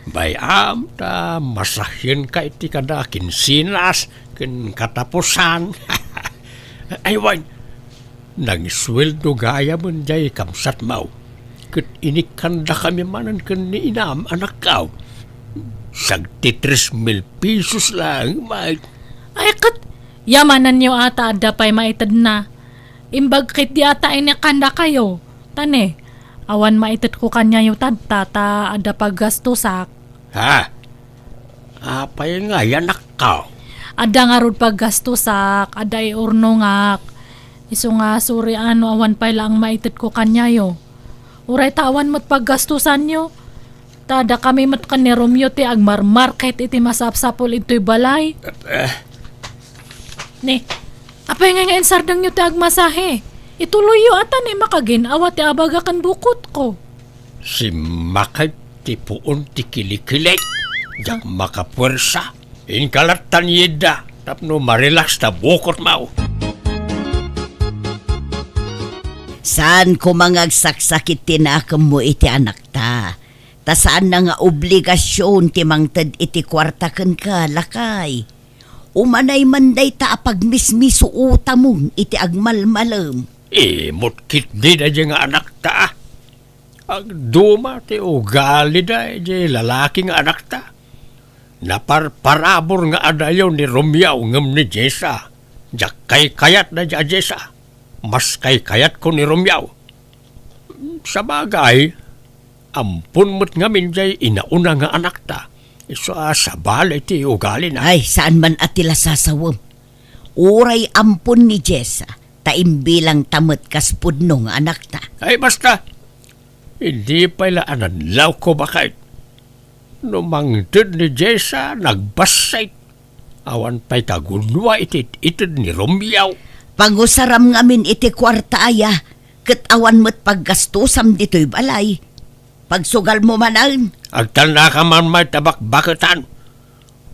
Bay-am ta masahienka iti kada kinsinas ken katapusan. Ay wen, nangisueldo gayamen jay kabsatmo. Ket inikkandakami manen ken ni inam, anakko. Sagti tres mil pesos laeng, Mike. Ay, ket yamanenyo a ta adda pay maitedna. Imbag ketdi a ta inikkandakayo. Ta ne, awan maitetko kaniayo tadta ta adda paggastosak. Ha? Apay ngay, anakko? Adda ngarud paggastosak, adda iurnongak. Isu nga suri a no awan pay laeng maitetko kaniayo. Uray ta awan met paggastosanyo. Ta dakami met ken ni Romeo ti agmarmarket iti masapsapul idtoy balay. Eh. Ne, apay ngay nga insardengyo ti agmasahe? Ituloyyo a ta ne makagin-awa ti abaga ken bukotko. Simmakay ti puon ti kilikilik. Diak makapuersa. Inka lattan, Yedda, tapno marelax ta bukotmo. Saan koma nga agsaksakit ti nakemmo iti anakta. Ta saanna nga obligasion ti mangted iti kuarta kenka, lakay. Umanay man dayta a pagmismisuotamon iti agmalmalem. Imot ketdi daydiay nga anakta. Agduma ti ugalida idiay lalaki nga anakta. Naparparabur nga adayo ni Romeo ngem ni Jessa. Diak kaykayat daydiay a Jessa. Mas kaykayatko ni Romeo. Sabagay, ampon met ngamin diay inauna nga anakta. Isu a sabali ti ugalina. Ay, saan man a ti lasasawem. Uray ampon ni Jessa, ta imbilangta met kas pudno nga anakta. Ay, basta, idi pay la a nadlawko, baket. No mangted ni Jessa, nagbassit. Awan pay kagudua iti it-ited ni Romeo. Pangusaram ngamin iti kuarta aya, ket awan met paggastosam ditoy balay. Pagsugalmo manen. Agtalnaka man met ta bakbaketan.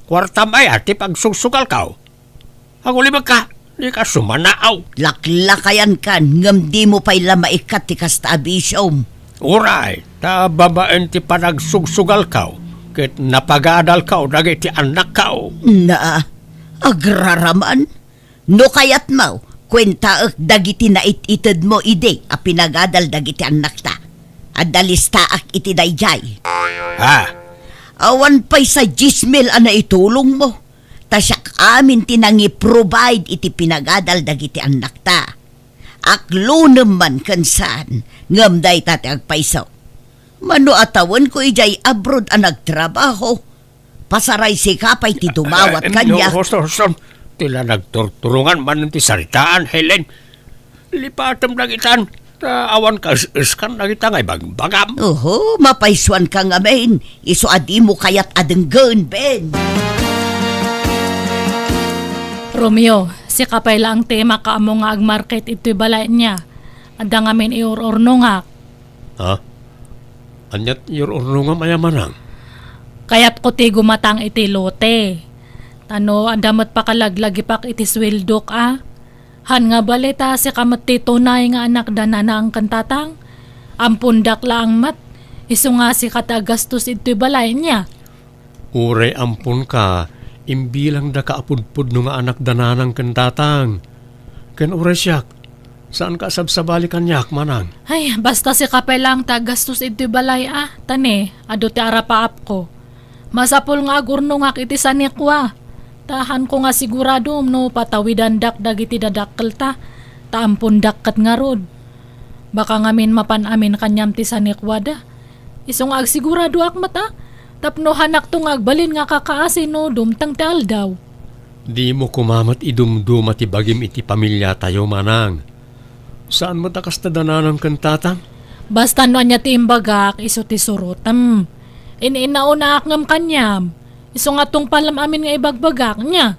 Kuartam aya ti pagsugsugalkaw? Agulibekka, dika sumanaaw. Laklakayankan, ngem dimo pay la maikkat ti kasta a bisiom. Uray, ta babaen ti panagsugsugalkaw, ket napagadalkaw dagiti annakkaw. Na, agraraman? No kayatmo, kuentaek dagiti nait-itedmo idi a pinagadal dagiti annakta. Adda listaak iti daydiay. Ha? Awan pay sa dies mil a naitulongmo. Ta siak amin ti nangi-provide iti pinagadal dagiti annakta. Aklonem man ken saan, ngem dayta ti agpayso. Mano a tawenko idiay abroad a nagtrabaho, pasaray sika pay ti dumawat kaniak. No, Houston, ti la nagturturongan manen ti saritaan, Helen. Lipatem dagitan, ta awan kas-, eskan dagita nga ibagbagam. Oho, mapaysuanka ngamin, isu a dimo kayat a denggen, Ben. Romeo, sika pay laeng ti makaammo nga agmarket itoy balay nia. Adda ngamin iur-urnongak. Ha? Ania ti iur-urnongam aya manang? Kayatko ti gumatang iti lote. Ta no adda met pakalaglagipak iti sueldok a. Han nga bali ta sika met ti tunay nga anak da nanang ken tatang. Ampondak laeng met. Isu nga sika ti aggastos itoy balay nia. Uray amponka, imbilangdaka a pudpudno nga anak da nanang ken tatang. Ken uray siak, saanka a sabsabali kaniak, manang. Ay, basta sika pay laeng ti aggastos iti balay a, ta ne, adu ti arapaapko. Masapul nga agurnongak iti sanikua. Ta hanko nga sigurado no patawidandak dagiti dadakkelta, ta ampondak ket ngarud. Baka ngamin mapan amin kaniam ti sanikua da. Isu nga agsiguradoak met a, tapno hanakto nga agbalin nga kakaasi no dumteng ti aldaw. Dimo koma met idumduma ti bagim iti pamiliatayo, manang. Saan met a kasta da nanang ken tatang? Basta no ania ti imbagak, isu ti surotem. In-inaunaak ngem kaniam. Isu nga tungpalem amin nga ibagbagak, nia?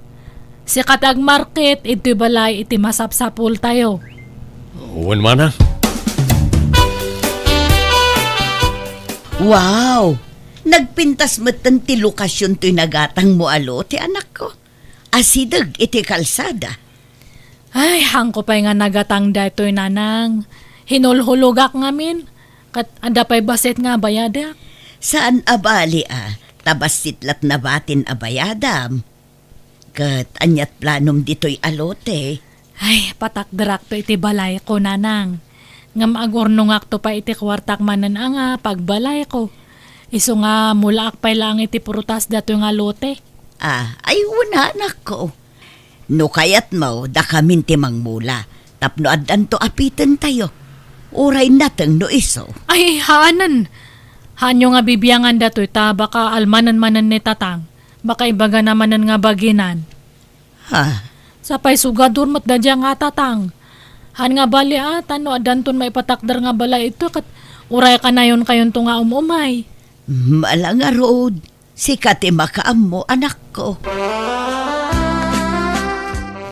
Sika ti agmarket, iti balay, iti masapsapultayo. Wen, manang. Wow! Nagpintas metten ti lokasion toy nagatangmo a lote, anakko. Asideg iti kalsada. Ay, hanko pay nga nagatang daytoy, nanang. Hinulhulogak ngamin. Ket adda pay bassit nga bayadak. Saan a bali a, ta bassit lat nabatin a bayadam. Ket aniat planom ditoy a lote? Ay, patakderakto iti balayko, nanang. Ngem agurnongakto pay iti kuartak manen a nga pagbalayko. Isu nga mulaak pay laeng iti prutas datoy nga lote. Ah, ay, una, anakko. No kayatmo, dakamin ti mangmula, tapno addanto a pitentayo. Uray nateng no isu. Ay, haanen. Haanyo nga bibiangan datoy ta baka almanen manen ni tatang. Baka ibagana manen nga baginan. Ha? Sapay sugador met daydiay nga tatang. Haan nga bali a, ta no addanton maipatakder nga balay ito, ket uray kanayon kayonto nga um-umay. Mala ngarud, sika ti makaammo, anakko.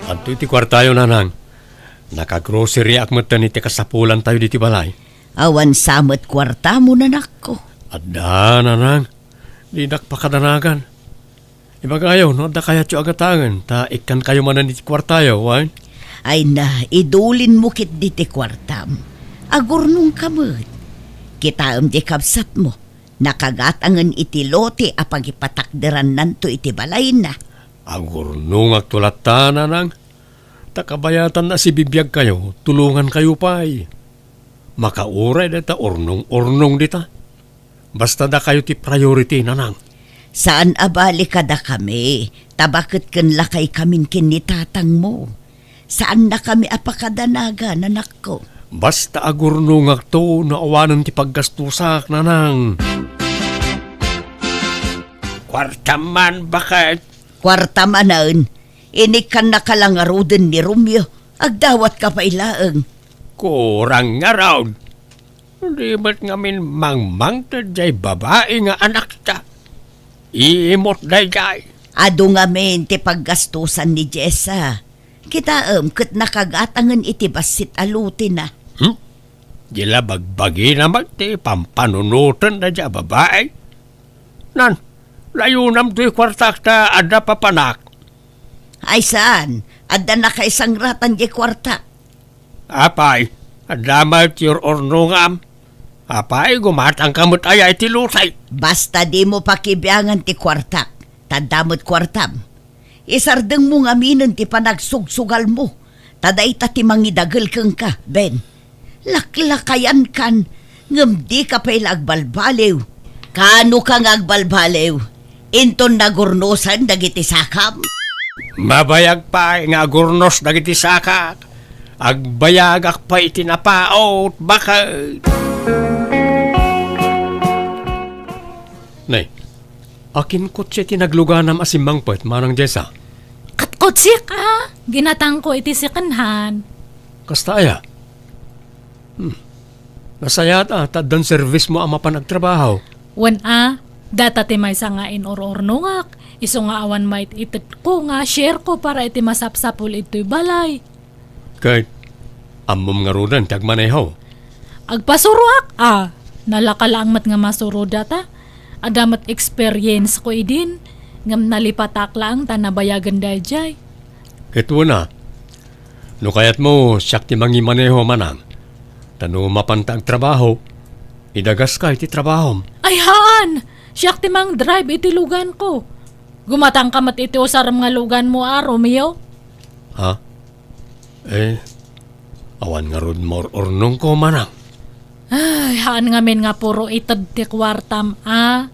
Adtoy ti kuartayo, nanang. Nakagroceryak metten iti kasapulantayo diti balay. Awan sa met kuartamo, anakko. Adda, nanang. Dinak pakadanagan. Ibagayo no adda kayatyo a gatangen, ta ikkankayo manen iti kuartayo, wen? Ay na, idulinmo ketdi ti kuartam. Agurnongka met. Kitaem ti kabsatmo. Nakagatangen iti lote a pagipatakderannanto iti balayna. Agurnongakto latta, nanang. Ta kabayatanna a sibibiagkayo, tulongankayo pay. Makauray dayta urnong-urnong dita. Basta dakayo ti priority, nanang. Saan a bali kadakami, ta baket ken lakaykamin ken ni tatangmo. Saannakami a pakadanagan, anakko. Basta agurnongakto no awanen ti paggastusak, nanang. Kuartam man, baket. Kuarta manen, inikkannaka la ngaruden ni Romeo, agdawatka pay laeng. Kurang ngarud. Di met ngamin mangmangted jay babai nga anakta. Iimot dayjay. Adu ngamin ti paggastusan ni Jessa. Kitaem ket nakagatangen iti bassit a lotena. Hmm? Di la bagbagina met ti pampanunoten dayjay a babai? Nan, Layonam toy kuartak ta adda papanak. Ay saan, adda nakaisangratan diay kuartak. Apay, adda met ti ur-urnongam. Apay, gumatangka met aya iti lutay. Basta dimo pakibiangan ti kuartak, ta adda met kuartam. Isardengmo ngaminen ti panagsugsugalmo, ta dayta ti mangidagel kenka, Ben. Laklakayankan, ngem dika pay la agbalbaliw. Kaanoka nga agbalbaliw? Inton nagurnosen dagiti sakam? Mabayag pay nga agurnos dagiti sakak. Agbayagak pay iti napaut, baket. Nay, akin kotse ti nagluganam a simmangpet, Manang Jessa? Ket kotsek a, ginatangko iti second hand. Kasta aya? Hmm. Nasayaat a, ta addan servismo a mapan agtrabaho. Wen a, data ti maysa nga inur-urnongak, isu nga awan maited-itedko nga share ko para iti masapsapul itoy balay. Ket ammom ngaruden ti agmaneho? Agpasuroak a, nalaka laeng met nga masuro data. Adda met experience ko idin, ngem nalipatak laeng ta nabayagen daydiay. Ket wen a, no kayatmo, siak ti mangimaneho, Manang. Ta no mapanta agtrabaho, idagaska iti trabahom. Ay haan! Siak ti mangdrive iti luganko. Gumatangka met iti usarem nga luganmo a, Romeo. Ha? Eh, awan ngarud maur-urnongko, Manang. Ay, haan ngamin nga puro ited ti kuartam a.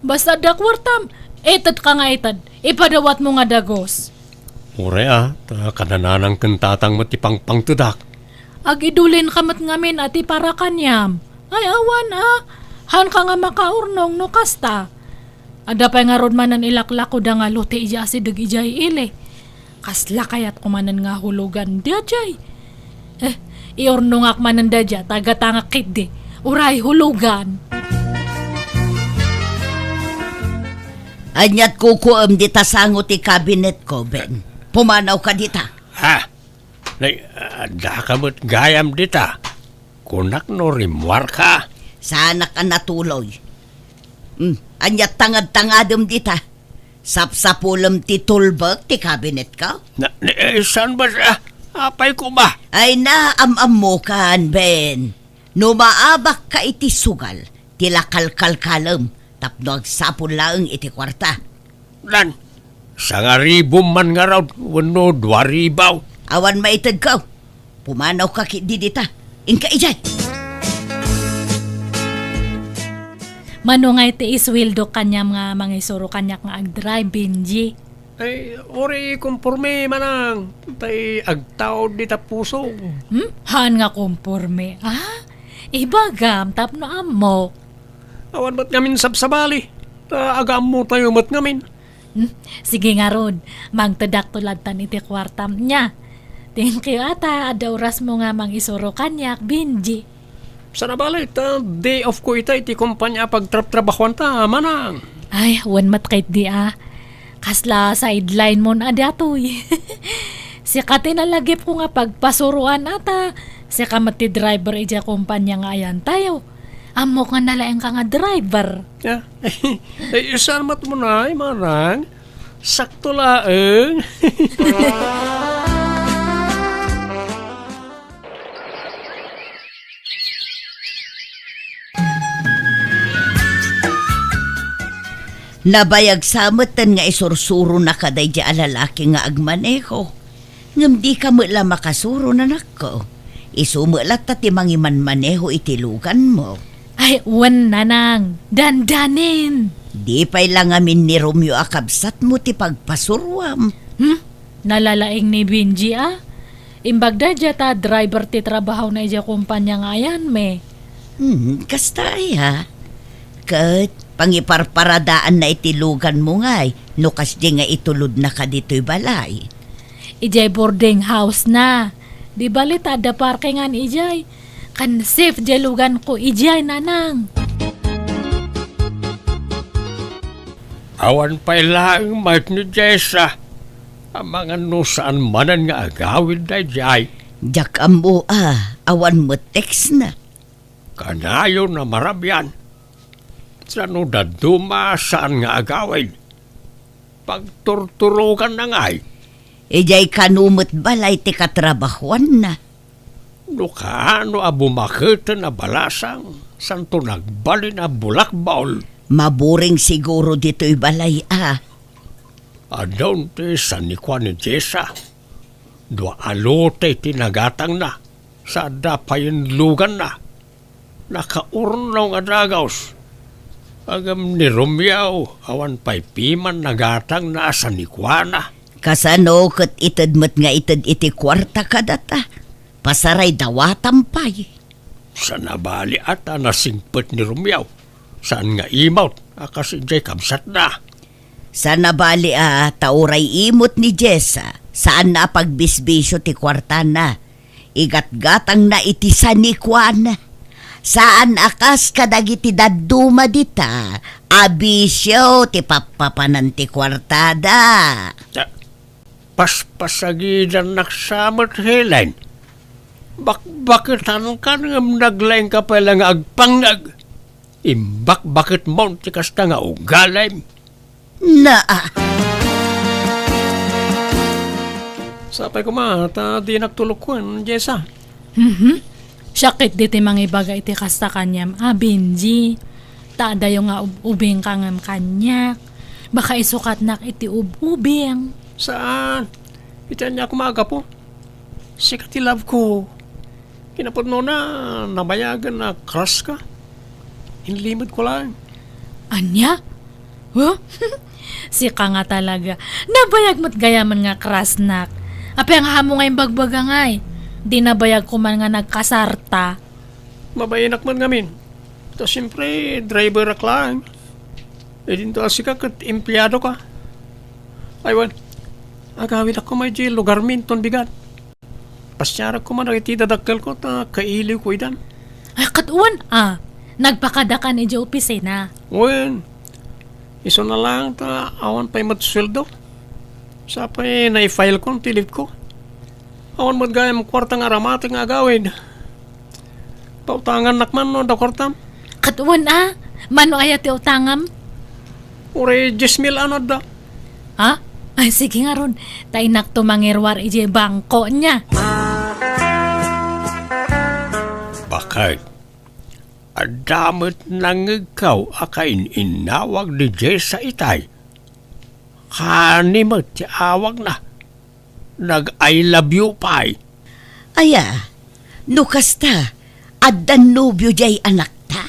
Basta adda kuartam, itedka nga ited. Ipadawatmo nga dagus. Uray a, ta kada nanang ken tatang met ti pangpangtedak. Agidulinka met ngamin a ti para kaniam. Ay, awan a. Haanka nga makaurnong no kasta. Adda pay ngarud manen ilaklakoda nga lote idiay asideg idiay ili. Kasla kayatko manen nga hulugan daydiay. Eh, iurnongak manen daydiay, tagatangak ketdi. Uray hulugan. Ania't kukuem dita sango ti kabinetko, Ben? Pumanawka dita. Ha? Nay, addaka met gayam dita. Kunak no rimmuarka. Saanak a natuloy. Hmm, ania't tangad-tangadem dita? Sapsapulem ti tulbek ti kabinetko? Na, ni, eh, saan ba siya? Apay ko ba? Ay na, am-ammokan, Ben. No maabakka iti sugal, ti lakalkalkalem tapno agsapul laeng iti kuarta. Dan, sangaribom man ngarud wenno duaribaw. Awan maitedko. Pumanawka ketdi dita. Inka idiay. Mano nga iti isweldo kaniam nga mangisuro kaniak nga agdrive, Benji? Ay, uray konporme, Manang. Tay agtaud dita pusog. Hmm? Haan nga konporme, ah? Ibagam, tapno ammok. Awan met ngamin sabsabali. Ta agaammotayo met ngamin. Hmm? Sige ngarud, mangtedakto lattan iti kuartam nia. Thank you, ata, adda orasmo nga mangisuro kaniak, Benji. Sana bale, ta day off ko ita iti kompania a pagtrabtrabahuanta, Manang. Ay, wen met ketdi a. Kasla sideline mon a datoy. Sika ti nalagipko nga pagpasuroan ata. Sika met ti driver idiay kompania nga ayantayo. Ammok nga nalaingka nga driver. Ya. Ay, saan met mo na, ay, Manang? Sakto laeng. Nabayag sa metten nga isursuronaka daydiay a lalaki nga agmaneho. Ngem dika met la makasuro, nanakko. Isu met latta ti mangimanmaneho iti luganmo. Ay, wen, nanang. Dandanin. Di pay la ngamin ni Romeo a kabsatmo ti pagpasuroam. Hmm? Nalalaing ni Benji a? Imbag daydiay ta driver ti trabahona idiay kompania nga ayanmi. Hmm, kasta aya. Ket pangiparparadaanna iti luganmo ngay no kasdi nga itulodnaka ditoy balay. Idiay boarding house na. Di bali ta adda parkingan idiay. Kan safe diay luganko idiay, nanang. Awan pay laeng met ni Jessa. Amangan no saan manen nga agawid daydiay. Diak ammo a, awan met text na. Kanayon a marabian. Sano dadduma saan nga agawid? Pagturturoganna ngay. Idiay kano met balay ti katrabahuanna. No kaano a bumaketen a balasang, santo nagbalin a bulakbol. Maburing siguro ditoy balay a. Adun ti sanikuan ni Jessa. Dua a lote ti nagatangna, sa adda payen luganna. Nakaurno nga dagus. Ngem ni Romeo, awan pay piman nagatangna a sanikuana. Kasano ket ited met nga ited iti kuarta kadata? Pasaray dawatam pay. Sanabali a ta nasingpet ni Romeo, saan nga imot a kas idiay kabsatna. Sanabali a ta uray imot ni Jessa, saanna a pagbisbisio ti kuartana. Igatgatangna iti sanikuan. Saan a kas kadagiti dadduma dita, a bisio ti pappapanan ti kuartada. Ta-, Paspasagidannak sa met, Helen. Bakbaketankan ngem naglaingka pay la nga agpangngeg. Imbakbaketmon ti kasta nga ugalim. Naa. Sapay koma ta dinak tulokon, Jessa. Mhm. Siak ketdi ti mangibaga iti kasta kaniam a, Benji. Ta adayo nga ub-ubingka ngem kaniak. Baka isukatnak iti ub-ubing. Saan? Iti ania koma a gapu? Sika ti love ko. Kinapudnona, nabayagen a crush ka. Inlimed ko laeng. Ania? Huh? Sika nga talaga. Nabayag met gayamen nga crushnak. Apay nga ammo nga imbagbaga ngay? Di nabayag ko man nga nagkasarta. Mabainak met ngamin. Ta siempre, driverak laeng. Idinto a sika ket empleado ka. Ay, wen, agawidak koma idiay lugarmi inton bigat. Pasiarak koma dagiti dadakkelko ta kailiwko idan. Ay, ket wen a, nagpakadakan idiay opisina. Wen, isuna laeng ta awan pay met sueldo. Sapay naifilekon ti leave ko. Awan met gayam kuarta nga aramatek nga agawid. Pautangannak man no adda kuartam. Ket wen a, mano aya ti utangam? Uray dies mil a no adda. Ha? Ay, sige ngarud. Ta innak to mangiruar idiay bangko nia. Bakit? Adda met nangngegko a kain-innawag ni Jessa itay. Kani met ti awagna. Nag-I love you pay. Aya, no kasta, addan nobio diay anakta?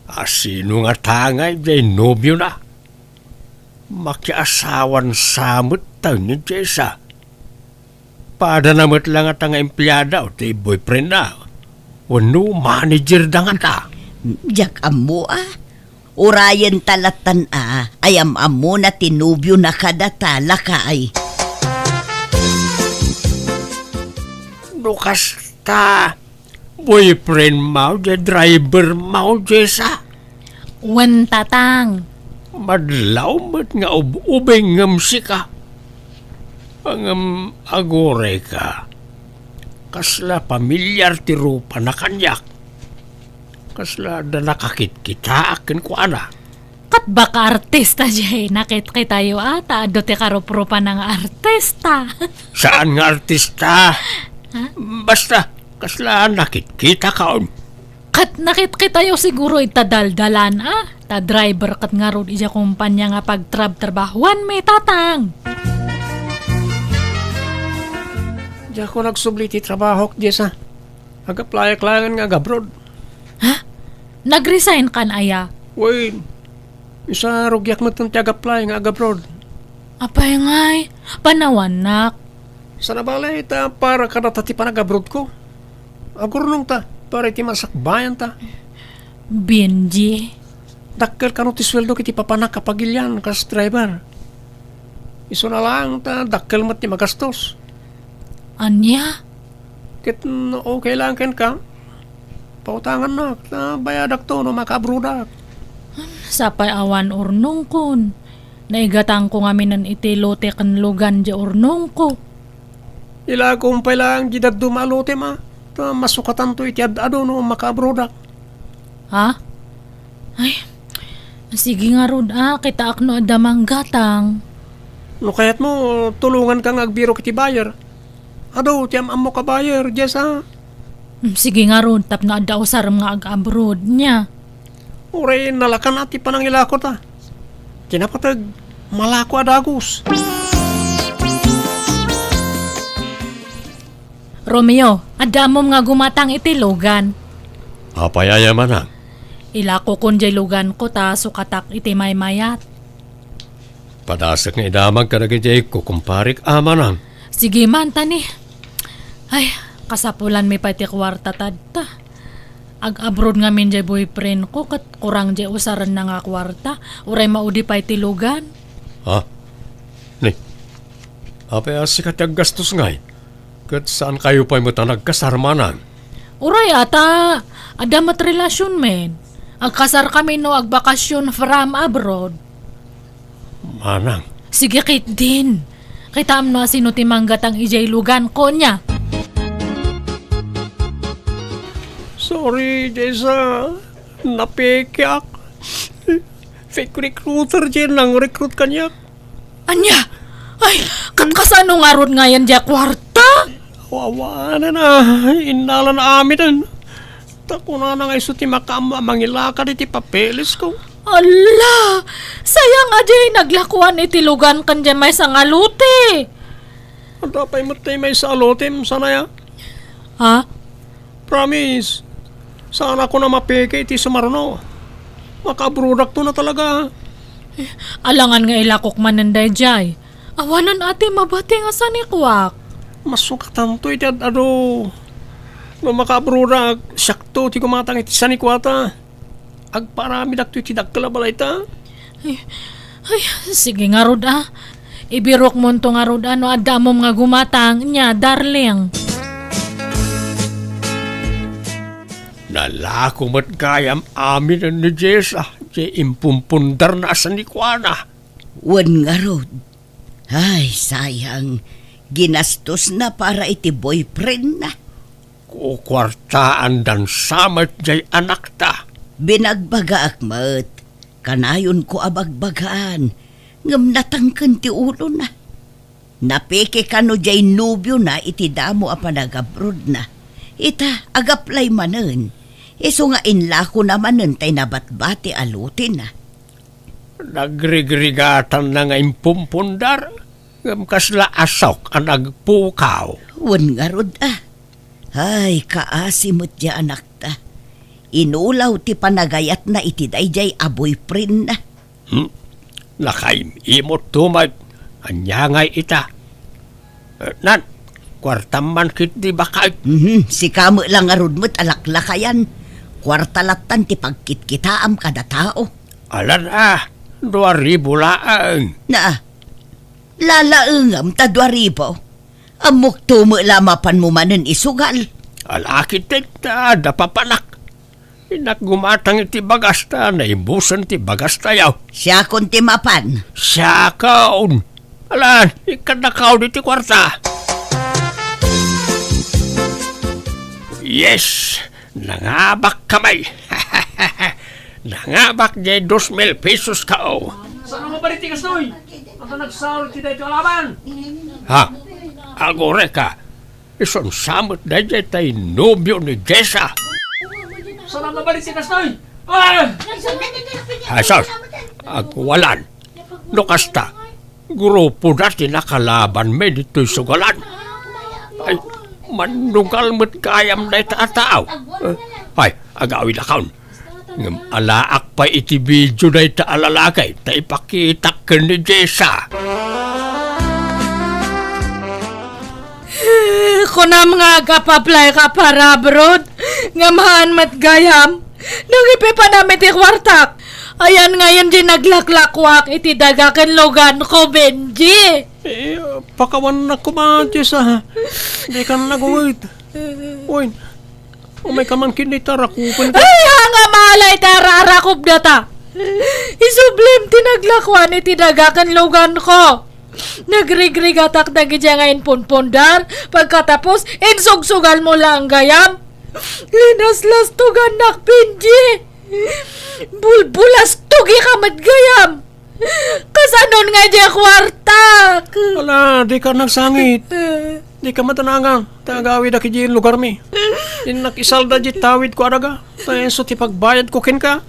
A sino ngata ngay diay nobiona? Makiasawan sa met tayo ni Jessa. Padana met la ngata nga empleada ti boyfriendna. Wenno managerda ngata. Diak ammo a. Urayen ta lattan a, ay am-ammona ti nobiona kadata, lakay. No kasta, boyfriend mo, diay driver mo, Jessa? Wen, Tatang. Madlaw met nga ub-ubing ngem sika. Ngem aguray ka. Kasla pamilyar ti rupana kaniak. Kasla adda nakakitkitaak kenkuana. Ket baka artista diay nakitkitayo a, ta adu ti karuprupana nga artista. Saan nga artista? Ha? Basta, kasla nakitkitakon. Ket nakitkitayo siguro ita daldalan a, ta driver ket ngarud idiay kompania nga pagtrabtrabahuanmi, Tatang. Diak agsubli ti trabahok, Jessa. Ag-applyak laengen nga ag-abroad. Ha? Nag-resign kan aya? Wen, isa rugiak metten ti ag-apply nga ag-abroad. Apay ngay, panawannak. Sana bale, ta para kadata ti panag-abroad ko. Agurnong ta, para iti masakbayan ta. Benji. Dakkel kano ti sueldo iti papanak a pagilian kas driver. Isuna laeng ta dakkel met ti magastos. Ania? Ket no okay lang kenka, pautangannak, ta bayadakto no makaabroadak. Sapay awan urnongkon. Naigatangko ngaminen iti lote ken lugan diay urnongko. Ilakom pay lang diay dadduma a lotem a, ta masukatanto iti ad-adu no makaabroadak. Ha? Ay, Sige ngarud a, kitaak no adda manggatang. No kayatmo, tulonganka nga agbirok iti buyer. Adu ti am-ammok a buyer, Jessa. Mm, sige ngarud, tapno adda usarem nga ag-abroad nia. Uray nalakan a ti panangilako ta. Kinapateg, malako a dagus. Romeo, adda ammom nga gumatang iti lugan. Apay aya, manang? Ilakokon jay luganko ta sukatak iti maymayat. Padasek nga idamag kadagiti kukumparik a, manang. Sige man, tani. Ay, kasapulanmi pay ti kuarta tadta. Ag-abroad ngamin jay boyfriend ko, ket kurang jay usarenna nga kuarta. Uray maudi pay ti lugan. Ha? Ni, apay a sika ti aggastos ngay? Ket saankayo pay met a nagkasar, manang? Uray ata, adda met relasion men. Agkasar kami no agbakasyon from abroad. Manang. Sige, ketdin. Kitaem no asino ti manggatang ijay luganko nia. Sorry, Jessa. Napekeak. Fake recruiter jay nang-recruit kaniak. Ania? Ay, ket kasano ngarud ngayen jay kuarta? Awanen a, innalan amiden. Ta kunana nga isu ti makaammo a mangilakad iti papelesko. Alla! Sayang a jay naglakuan iti lugan ken jay maysa nga lote. Adda pay met tay maysa a lotem, sanaya? Ha? Promise, saanakon a mapeke iti sumaruno. Makaabrodakto na talaga. Alangan nga ilakok manen daydiay. Awanan a ti mabati nga sanikuak. Masukatanto iti ad-adu. No makaabrodak, siakto ti gumatang iti sanikuata. Agparamidakto iti dakkel a balayta. Ay, ay, sige ngarud a. Ibirokmonto ngarud a no adda ammom nga gumatang, nia, darling. Nalako met gayam aminen ni Jessa, jay impumpundarna a sanikuana. Wen ngarud. Ay, sayang. Ginastosna para iti boyfriendna. Kukuartaandan sa met jay anakta. Binagbagaak met, kanayonko a bagbagaan, ngem natangken ti ulona. Napeke kano jay nobiona iti damo a panagabrodna. Ita, agaplay manen, isu nga inlakona manen tay nabatbati a lotena. Nagrigrigatanna nga impumpundar, ngem kasla asok a nagpukaw. Wen ngarud a. Ay, kaasi met ti anakta. Inulaw ti panagayatna iti daydiay a boyfriendna. Hmm? Nakaim-imotto met. Ania ngay ita? Eh, nan, kuartam man ketdi baket. Mhm, sika met la ngarud met a laklakayan. Kuarta lattan ti pagkitkitaam kada tao. Alan a, dua ribu laeng. Na, lalaengam ta dua ribu. Ammokto met la mapanmo manen isugal. Ala ketdi ta adda papanak. Innak gumatang iti bagas ta naibusen ti bagastayo. Siakon ti mapan. Siakon. Alan, ikkannakaon iti kuarta. Yes! Nangabak kamay. Nangabak jay dos mil pesos kao. Saan nga bali ti kastoy? Ata nagsaro ti daytoy a laban? Ha? Agureka. Isun sa met dayjay tay nobio ni Jessa. Saan nga bali ti kastoy? Ah! Jesus! Agwalan. No kasta, grupoda ti nakalabanmi ditoy sugalan. Ay, mannugal met gayam dayta a tao. Eh, ay, agawidakon. Ngem alaak pay iti video dayta a lalaki ta ipakitak ken ni Jessa. Kunam nga agap-apply ka para abroad, ngem haan met gayam. Nangipipanam iti kuartak. Ayan ngayon di naglaklakuak iti daga ken lugan ko, Benji. Eh, pakawannak koma, Jess, ah. Dikan nagunget. Wen, umay ka man ket dita rakupen ka. Ay, nga malay ta ararakop data. Isublim ti naglakuan iti daga ken lugan ko. Nagrigrigatak dagiti nga impunpundar. Pagkatapos, insugsugal mo lang gayam. Linaslas to ganak, Benji. Bulbulas, tugika met gayam! Kasanon nga diay kuartak? Ala, dika nagsangit. Dika matanangan. Ta agawid a kidi lugarmi. Innak isalda diay tawidko a daga. Ta isu ti pagbayadko kenka.